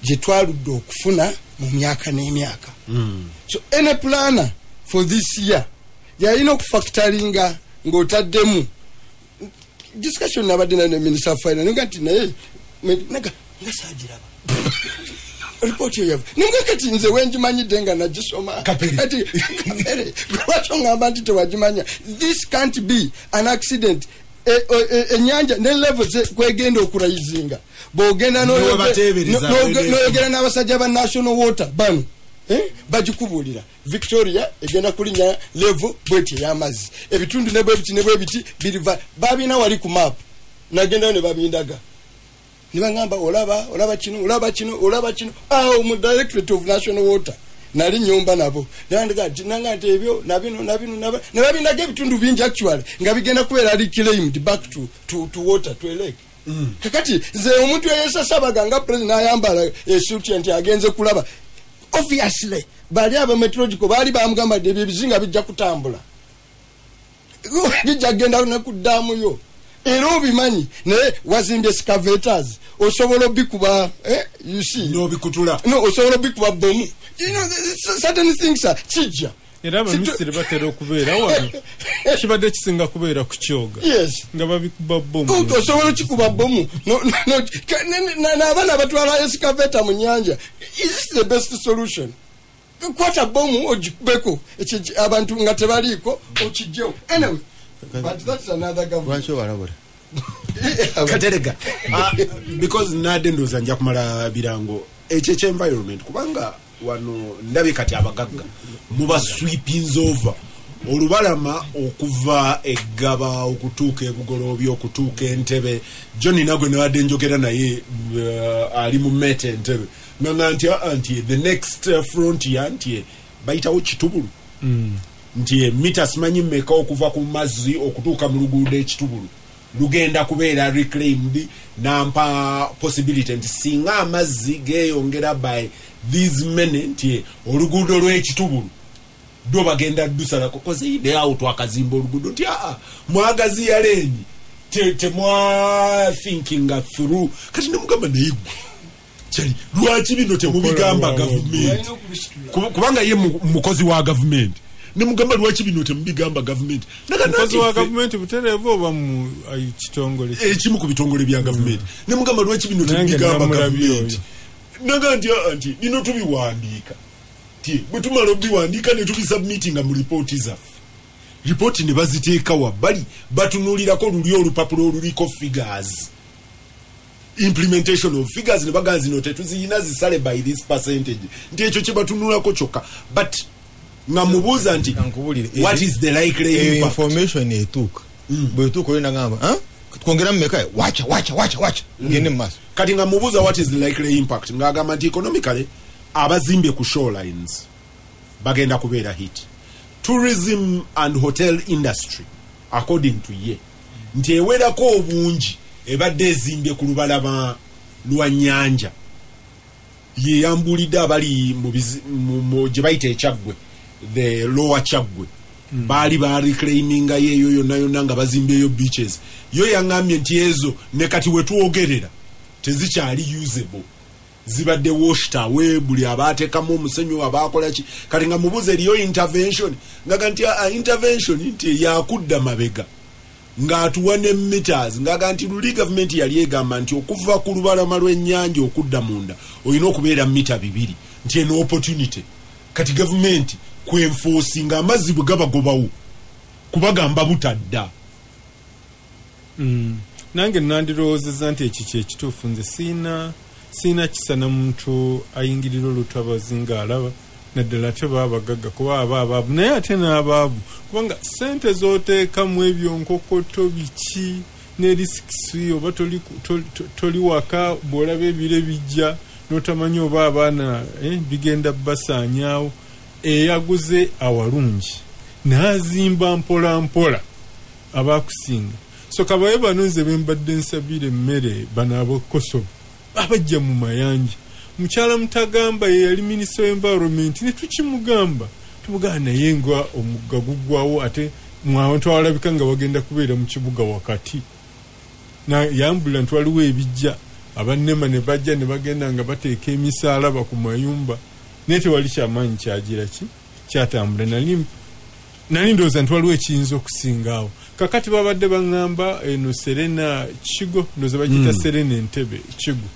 gye twaludde okufuna mu myaka n'emyaka. So any planner for this year yalina okufactoringa ng'otaddemu discussion nabadde nayo ne minister of finance, nga nti naye nga saagiraba report eyo yava. Nenga kati nze wenjimanyidde nga nagisoma. Kati Kapere, lwaki oŋŋamba nti tewagimanya? This can't be an accident. Ennyanja ne level kwegenda okurayizinga, bw'ogenda n'oyogera n'abasajja ba National Water bano, bagikubuulira Victoria egenda kulinnya level bweti ey'amazzi, ebitundu ne bwebiti ne bwebiti biriva babina wali ku map. Nagendayo ne babindaga ne baŋŋamba olaba, olaba kino, olaba kino, olaba kino. Awo mu Directorate of National Water nali nyumba nabo, nanga nti ebyo nabino nabino ne babindaga ebitundu bingi actually nga bigenda kubeera reclaimed back to water, to a lake. Kakati nze omuntu eyesasabaga nga president ayambala esuuti nti agenze kulaba, obviously bali aba meteorological baali bamugamba ebyo ebizinga bijja kutambula, bijja kugenda nekuddamuyo, era obimanyi. Naye wazimbye excavators, osobola obikuba, you see, n'obikutula, no, osobola obikuba bomu. You know, certain things are kijja. Era abamisiri batera okubeera wano, kibadde kisinga kubeera ku kyoga nga babikuba bomu. Osobola okikuba bomu n'abaana batwala excavator mu nyanja. Is this the best solution? Kwata bomu ogikubeko abantu nga tebaliiko okijjewo. Anyway, but that's another government. Lwaki obalabula? Katerega, because nadde ndowooza nja kumala birango ekyo ekyenvironment, kubanga wano ndabye kati abagagga muba sweepings over Olubalama okuva eggaba okutuuka ebugoloobi okutuuka Entebe, John nagwe nabadde njogera naye ali mu mete Entebe nganga nti nti the next frontier nti bayitawo Kitubulu, nti mita simanyi mmeka okuva ku mazzi okutuuka mu luguudo Ekitubulu lugenda kubeera reclaimed. Nampa possibility nti singa amazzi geeyongera by these many, nti oluguudo lw'Ekitubulu lwo bagenda dusalako kozeide awo twakazimba oluguudo, nti aa mwagaziya lane temwa thinkinga through. Kati nemugamba, naye gwe kyali lwaki bino temubigamba gavumenti? Kubanga ye mukozi wa gavumenti. Nemugamba, lwaki bino temubigamba gavumenti? Mukozi wa gavumenti butereevu oba mu kitongole? Ekimu ku bitongole bya gavumenti. Nemugamba, lwaki bino temubigamba gavumenti? Naga nti aa, nti bino tubiwandiika, ti bwe tumala obiwandiika ne tubisubmitinga mu ripooti zaffe, ripooti ne baziteeka wabbali, batunuulirako luli olupapula oluliko figures, implementation of figures, ne bagamba zino tetuziyina, zisale by this percentage, nti ekyo kye batunulako kyokka. But nga mubuuza nti what is the likely eyo impact? Information etuuka, bwetuuka olina gamba twongera mumeka, wacha wacha wacha wacha, ngende mu maaso. Kati nga mubuuza what is the likely impact, ng'agamba nti economically abazimbye ku shorelines bagenda kubeera hit, tourism and hotel industry, according to ye, nti ewerako obungi ebadde ezimbye ku lubalama lwa nnyanja. Yeyambulidde abali mu gye bayita Ekyaggwe, the Lower Kyaggwe, baali bareclaimingayo eyo yonna yonna nga bazimbeeyo beaches. Yo yaŋŋambye nti ezo ne kati wetwogerera tezikyali usable, zibadde washed away, buli abateekamu omusenyu abakola ki. Kati nga mubuuza eriyo intervention, ngaga nti intervention nti yakudda mabega, ng'atuwa ne meters, ngaga nti luli gavumenti yali egamba nti okuva ku lubalama lw'ennyanja okudda munda olina okubeera mita 2, nti eno opportunity kati gavumenti kwenforcinga amazzi bwe gabagobawo kubagamba butadda. Nange nandirowoozezza nti ekyo kyekituufu. Nze siina kisa na muntu ayingirira olutabazi ng'alaba, naddala ate baba bagagga, kuba aba abaavu, naye ate n'abaavu, kubanga sente z'oteekamu ebyo nkokoto biki ne risks, oba toli waka bw'olaba ebire bijja n'otamanya oba abaana bigenda basaanyaawo. Eyaguze awalungi n'azimba mpola mpola abakusinga. So kabaye bano nze bembadde nsabira emmere, bano abakosobo abajja mu mayanja. Mukyala Mutagamba ye yali minisita wa environment, ne tukimugamba, tumugamba naye nga omugga guggwawo, ate mwabantu awalabika nga bagenda kubeera mu kibuga wakati. Yambulira nti waliwo ebijja, abannema ne bajja ne bagenda nga bateeka emisaalaba ku mayumba, naye tewali kyamaanyi kyagira ki kyatambula. Nali ndowooza nti waliwo ekiyinza okusinga awo. Kakati babadde baŋŋamba eno Serena Kigo, ndowooza bagiyita Serena Entebe Kigo,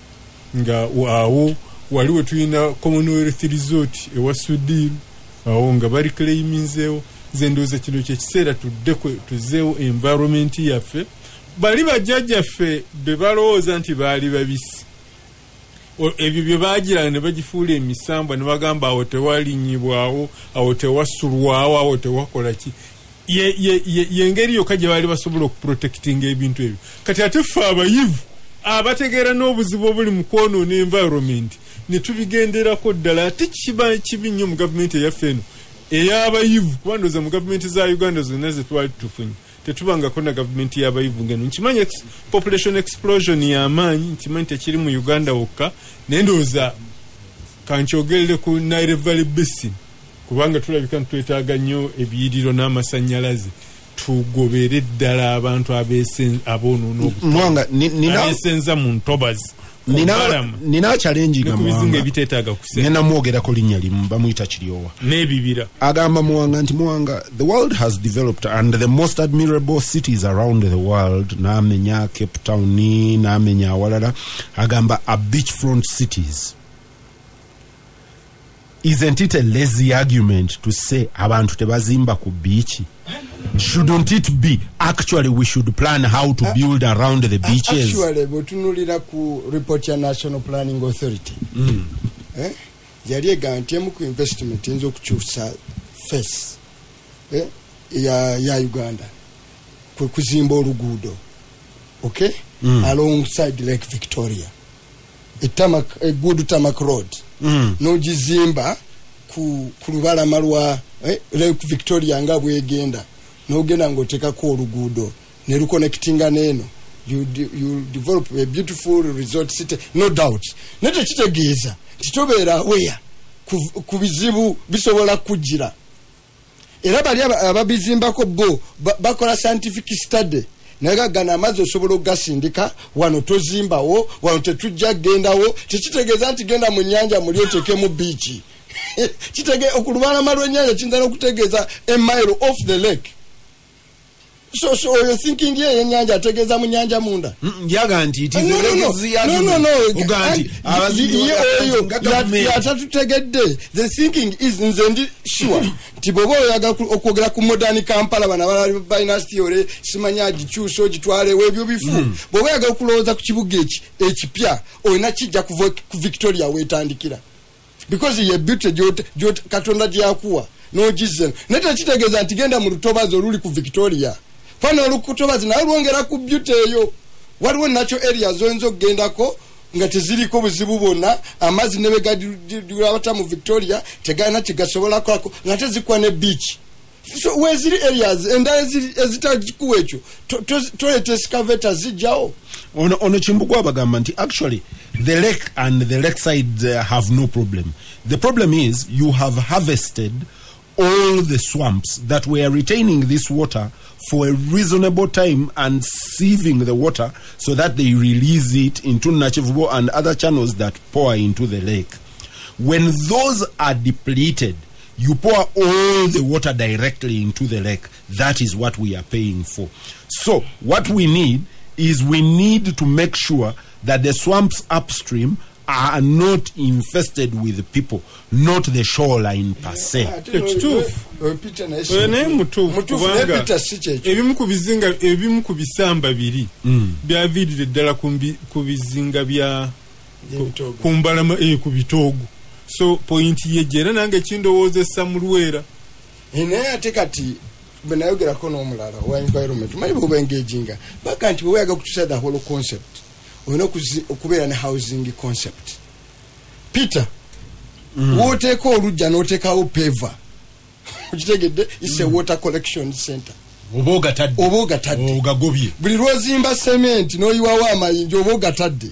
nga awo wali we tulina Commonwealth Resort ewa Sudiru, awo nga bali claiminzeewo. Nze ndowooza kino kyekiseera tudde tuzeewo environment yaffe. Bali bajjajjaffe be balowooza nti baali babisi, ebyo bye bagira ne bagifuula emisambwa ne bagamba awo tewalinyibwawo, awo tewasulwawo, awo tewakola ki, yengeri yokka gye baali basobola okuprotectinga ebintu ebyo. Kati ate ffe abayivu abategeera n'obuzibu obuli mu kwonoona environment ne tubigenderako ddala, ate kiba kibi nnyo mu gavumenti eyaffe eno ey'abayivu, kuba ndowooza mu gavumenti za Uganda zonna ze twali tufunye tetubangako na gavumenti y'abayivu ngeno. Nkimanyi population explosion y'amaanyi, nkimanyi tekiri mu Uganda wokka, naye ndowooza kankyogerere ku Nile Valley Basin, kubanga tulabika nti twetaaga nnyo ebiyiriro n'amasannyalaze. Tugobere ddala abantu aboonoona Mwanga, abeesenza mu ntobazi, ku mbalama, nina challenge ne nga ku bizinga Muwanga ebiteetaaga kusenga. Ngenda mwogerako linnya limu, bamuyita Kiryowa. N'ebibira. Agamba Muwanga nti, Muwanga, the world has developed and the most admirable cities around the world, n'amenya Cape Town, n'amenya awalala, agamba are beachfront cities. Isn't it a lazy argument to say abantu tebazimba ku beach? Shouldn't it be actually we should plan how to build around the beaches? Actually, bwetunulira ku report ya National Planning Authority, yali egamba nti emu ku investment eyinza okukyusa face, ya Uganda kwe kuzimba oluguudo, okay, alongside Lake Victoria, a good tarmac road, n'ogizimba ku lubalama lwa Lake Victoria nga bwegenda, n'ogenda ng'oteekako oluguudo ne luconnectinga n'eno, you develop a beautiful resort city, no doubt. Naye tekitegeeza nti tobeera aware ku bizibu bisobola kujjira. Era bali ababizimbako bo bakola scientific study, naye gano amazzi osobola okugasindika wano, tozimbawo wano, tetujja kugendawo. Tekitegeeza nti genda mu nnyanja muli oteekemu beach. Okulubalama lw'ennyanja kiyinza n'okutegeeza a mile off the lake. So oyo thinking ye yennyanja ategeeza mu nnyanja munda. Yaga nti it is No, a no, no. legacy No, no, argument. no. Oga nti abazimbi Ye bagamba oyo nti nga government. yatatutegedde. The thinking is, nze ndi sure nti bw'oba oyaga okwogera ku modern Kampala, bano abalala balina theory, simanyi agikyusa ogitwalewo, ebyo bifu. Bw'oba oyagala okulowooza ku kibuga ekipya, olina kijja kuva ku Victoria weetandikira, because ye beauty Katonda gyakuwa n'ogizza. Naye tekitegeeza nti genda mu lutobazi oluli ku Victoria, fana olukutobazi naye lwongera ku beauty eyo. Waliwo natural areas oyinza okugendako nga teziriko buzibu bwonna, amazzi ne bwe mu Victoria tegalina kyegasobola kukolako, nga tezikuwa ne beach. So weziri areas endala ezitagikuwa ekyo, toleeta excavator zijjawo. Ono Kimbugwa abagamba nti actually the lake and the lakeside have no problem. The problem is you have harvested all the swamps that were retaining this water for a reasonable time and sieving the water so that they release it into Nakivubo and other channels that pour into the lake. When those are depleted, you pour all the water directly into the lake. That is what we are paying for. So what we need is we need to make sure that the swamps upstream are not infested with people, not the shoreline per se. Ekituufu. Peter naye Oyo naye mutuufu, Mutuufu, naye kubanga Peter si kyekyo. Ebimu ku bizinga, ebimu ku bisamba biri byaviirira ddala ku bizinga bya Ebitoogo. ku mbalama, ku bitoogo. So point ye gye, era nange kindowoozesa mu Lwera. Naye ate kati bwe nayogerako n'omulala owa environment, manyi bwe engaginga baka nti bwe weyaga kutusa the whole concept, olina okubeera ne housing concept. Peter, wooteeka olujja n'oteekawo paver, okitegedde, is a water collection center. Oba ogatadde. Oba ogatadde. Ogagobye. Buli lwozimba sementi n'oyiwawo amayinja, oba ogatadde.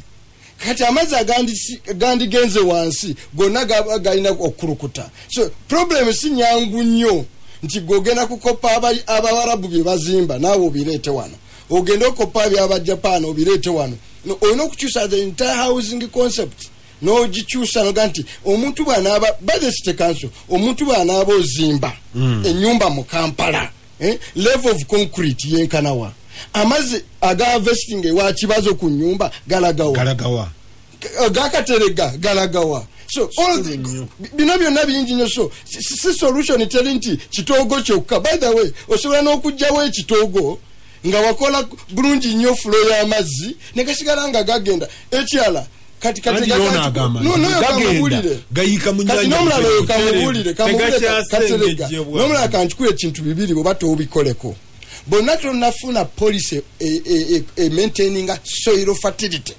Kati amazzi agandigenze wansi gonna galina okukulukuta. So problem si nyangu nnyo nti gwe ogenda kukopa Abawarabu bye bazimba naawe obireete wano, ogende okopa by'Abajapan obireete wano. No, olina okukyusa the entire housing concept, n'ogikyusa noga nti omuntu bw'anaaba, by the city council, omuntu bw'anaaba ozimba ennyumba mu Kampala, level of concrete yenkanawa, amazzi aga harvesting ewa kibazo ku nyumba galagawa? Galagawa. Gakaterega galagawa? So all bino byonna bingi nnyo. So si solution teri nti kitoogo kyokka. By the way, osobola n'okugjawo ekitoogo nga wakola bulungi nnyo flow y'amazzi ne gasigala nga gagenda. Ekirala kati Anti yono agamba No, nti no, gagenda, kamubuulire. gayiika mu Kati nnyanja. n'omulala oyo Butereevu. kamubuulire Tegakyasengejjebwa. Katerega. N'omulala kankikuwa ekintu bibiri, bw'oba toobikoleko bonna tonnafuna policy e maintaininga soil fertility,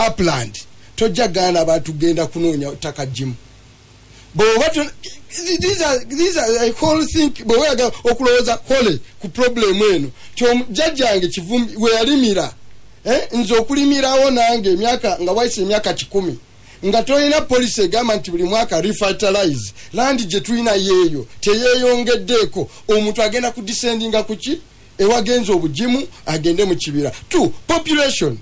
upland, tojja gaana abantu genda kunoonya ttaka gimu. Bw'oba these are a whole thing. Bw'oba oyagala okulowooza whole ku problem eno, jjajjange Kivumbi we yalimira, nze okulimirawo nange emyaka nga wayise emyaka 100 nga tolina policy egamba nti buli mwaka refertilize land gye tulina, yeeyo teyeeyongeddeeko. Omuntu agenda ku descendinga kuki ewagenza obugimu agende mu kibira. Two, population.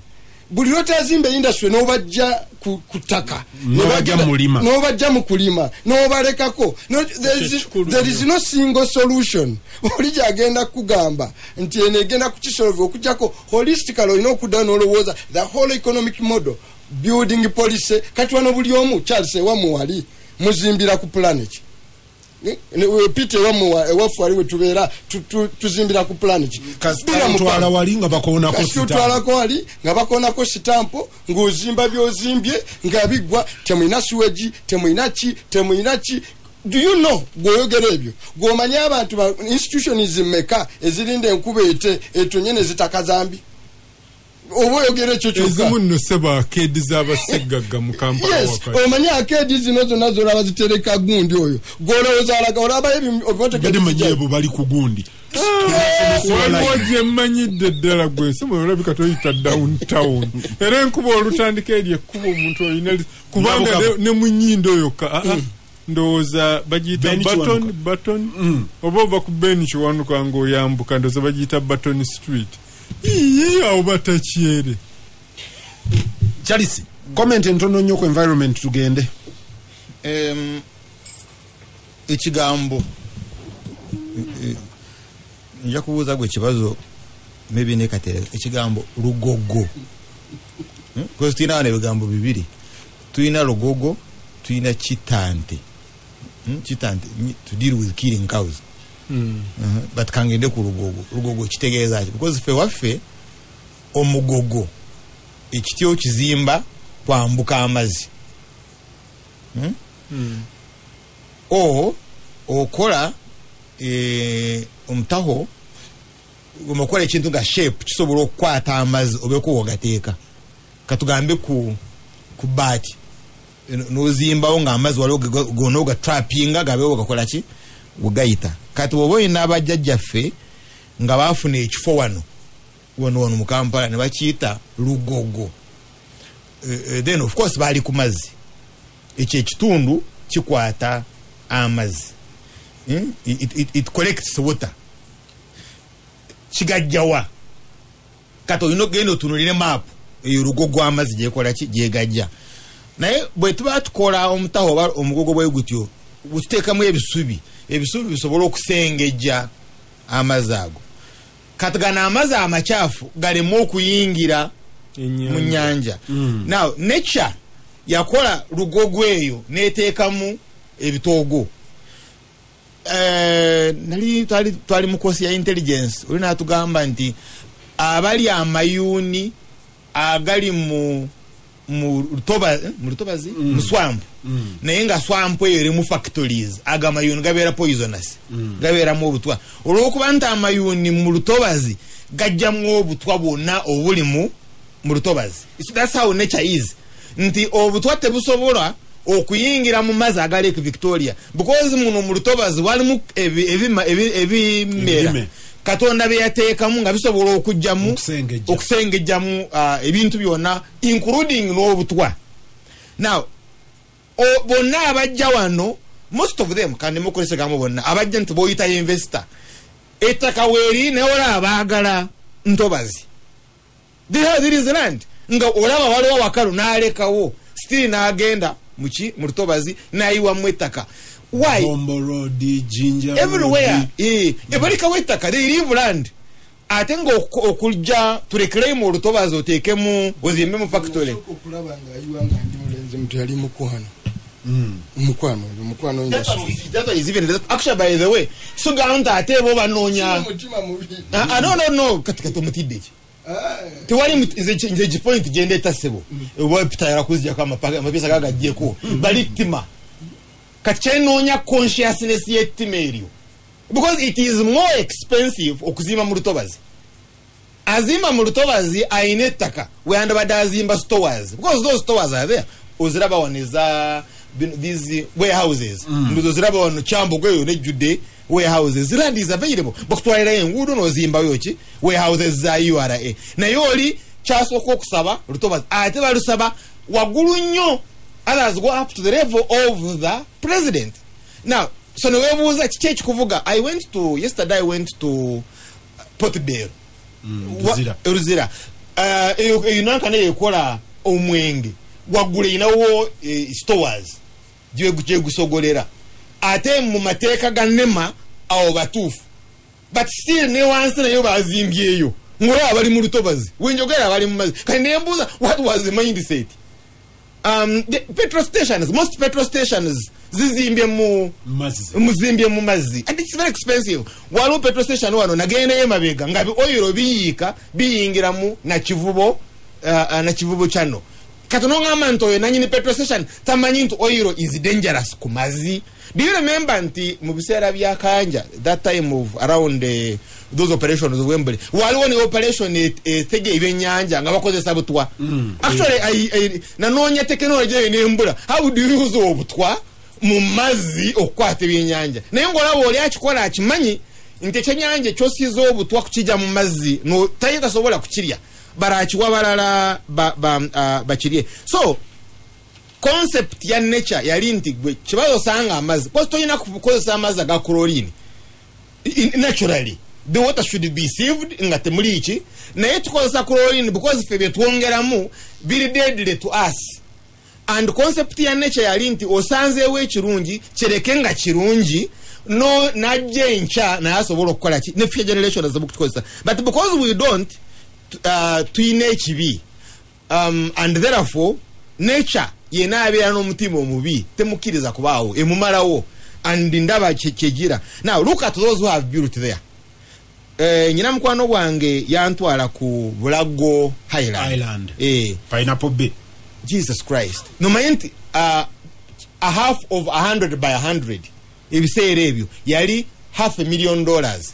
Buli lwotazimba industry n'obajja ku ttaka, N'obajja mu mulima. N'obajja mu kulima n'obalekako. No, Ekikulu there is nnyo. no single solution oli gyagenda kugamba nti eno egenda kukisolve. Okujjako holistically, olina okuddayo n'olowooza the whole economic model, building policy. Kati wano buli omu, Charles, ewammwe wali muzimbira ku plan ki? Peter, ewammwe ewaffe wali wetubeera tuzimbira ku plan ki? Bira mu Kasita wali nga bakoonako Kasi sitampu. otwalako wali nga bakoonako sitampo, ng'ozimba by'ozimbye nga biggwa, temulina sewage, temulina ki, temulina ki. Do you know gwoyogera ebyo gwomanye abantu ba institutions meka ezirinda enkuba ete etonye ne zitaka zambi oba oyogera ekyo kyokka. Ezimu nno seba arcade z'abaseggagga mu Kampala. Yes. Wakati Omanye arcade zino zonna zolaba zitereka gundi oyo gwolowooza alaga olabayo ebimotoka Mbadde manyi abo bali ku gundi. Waliwo gye mmanyidde ddala gwe sema olabika toyita downtown era enkuba olutandika eri ekkuba omuntu olina kubanga Nabo ne mu nnyindo yokka ndowooza bagiyita Ben Button Kiwanuka. Button oba ova ku Ben Kiwanuka ng'oyambuka ndowooza bagiyita Button Street iye awo batakyere. Charles, comment entono nnyo ku environment tugende. Ekigambo nja kubuuza gwe ekibazo maybe nekatereza ekigambo lugogo. Because tulina wano ebigambo bibiri, tulina lugogo, tulina kitante. Kitante to deal with killing cows. But kangende ku lugogo. Lugogo kitegeeza ki? Because ffe waffe omugogo ekiti okizimba kwambuka amazzi. O okola omutaho omukola ekintu nga shape kisobola okukwata amazzi obeeko wogateeka. Katugambe ku baati n'ozimbawo ng'amazzi waliwo gonna ogatrapinga gabeewo gakola ki wegayita. Kati bw'oba olina abajjajjaffe nga baafuna ekifo wano wano wano mu Kampala ne bakiyita lugogo. Then of course baali ku mazzi, ekyo ekitundu kikwata amazzi. It collects water. Kigajjawa. Kati olina okugenda otunuulire maapu eyo lugogo amazzi gyekola ki gyegajja. Naye bwe tuba tukola omutaho oba omugogo bwe gutyo tuteekamu ebisubi, ebisubi bisobola okusengejja amazzi ago. Kati gano amazzi amakyafu galeme okuyingira mu nnyanja. Now nature yakola lugogo eyo n'eteekamu ebitoogo. Nali twali mu kosi ya intelligence oli n'atugamba nti abali amayuuni agali mu lutobazi mu swamp, naye nga swamp eyo erimu factories, ago amayuuni gabeera poisonous, gabeeramu obutwa. Olw'okuba nti amayuuni mu lutobazi gajjamu obutwa bwonna obuli mu lutobazi. That's how nature is. Nti obutwa tebusobola okuyingira mu mazzi aga Lake Victoria because muno mu lutobazi walimu ebimera Katonda bye yateekamu nga bisobola okujjamu okusengejjamu ebintu byonna including n'obutwa. Now bonna abajja wano most of them kandi mukolesegamu bonna abajja nti boyita investor ettaka weeri naye olaba baagala ntobazi. There is land nga olaba waliwo wakalu n'alekawo still n'agenda muki mu lutobazi n'ayiwamu ettaka. Why? Bombo Road, Jinja everywhere. Ebalikawo ettaka, they leave land. Ate nga okujja tureclaim olutobazi oteekemu ozimbe mu factory. Okulaba nga ayiwa nga ndi mulenzi muto yali mukwano. Mukwano mukwano. That is even actually by the way so ganda ate bo banoonya mutima mubi. No kati kati omutidde ki tewali nze point gyendeeta ssebo oba pitayala kuzijjako amapesa gagaggyeko bali ttima. Kati kyenoonya consciousness y'ettima eryo because it is more expensive okuzimba mu lutobazi. Azimba mu lutobazi ayina ettaka weyandibadde azimba stores because those stores are there. Oziraba wano eza these warehouses ndozo ziraba wano Kyambogo eyo nejjudde warehouses. Land is available bakutwalirayo enguudo n'ozimbayo ki warehouses za URA. Naye oli kyasooka okusaba lutobazi ate balusaba waggulu nnyo. Others go up to the level of the president. Now, so newebuuza kiki ekikuvuga. Yesterday I went to Port Bell. Luzira. Eyo nanka nayo ekola omwenge. Waggulu erinawo stores gyegusogolera. Ate mu mateeka ga NEMA awo batuufu. But still ne wansi nayo bazimbyeyo. Ng'olaba bali mu lutobazi. Wenjogera bali mu mazzi. Kati nembuuza what was the mindset? The petrol stations, most petrol stations zizimbye mu muzimbye mu mazzi and it's very expensive. Waliwo petrol station wano nagendayo emabega nga oil biyiika biyingira mu Nakivubo channel. Kati nongamba nti oyo nanyini petrol station tamanyi nti oil is dangerous ku mazzi. Do you remember nti mu biseera bya Kayanja, that time of around those operations of Wembley, waliwo ne operation etega ebyennyanja nga bakozesa butwa? Actually, nanoonya technology eyo nembula. How do you use obutwa mu mazzi okukwata ebyennyanja? Naye ng'olaba oli akikola akimanyi nti ekyennyanja ekyosiza obutwa kukijja mu mazzi, no taye tasobola kukirya, barakiwa balala bakirye. So concept ya nature yali nti gwe kibazo osanga amazzi, because tolina kukozesa amazzi aga chlorine. Naturally the water should be saved nga temuli ki, naye tukozesa chlorine because ffe byetwongeramu biri deadly to us. And concept ya nature yali nti osanzeewo ekirungi, kireke nga kirungi, no najja enkya naye asobola okukola ki, ne future generation asobola okukikozesa. But because we don't, tuyina ekibi, and therefore nature yena abeera n'omutima omubi, temukkiriza kubaawo, emumalawo. And ndaba kyegira. Now look at those who have built there. Nyina mukwano gwange yantwala ku Bulago Highland. Island. Pineapple Bay. Jesus Christ, nomanyi nti a half of 100 by 100 ebiseera ebyo yali $500,000.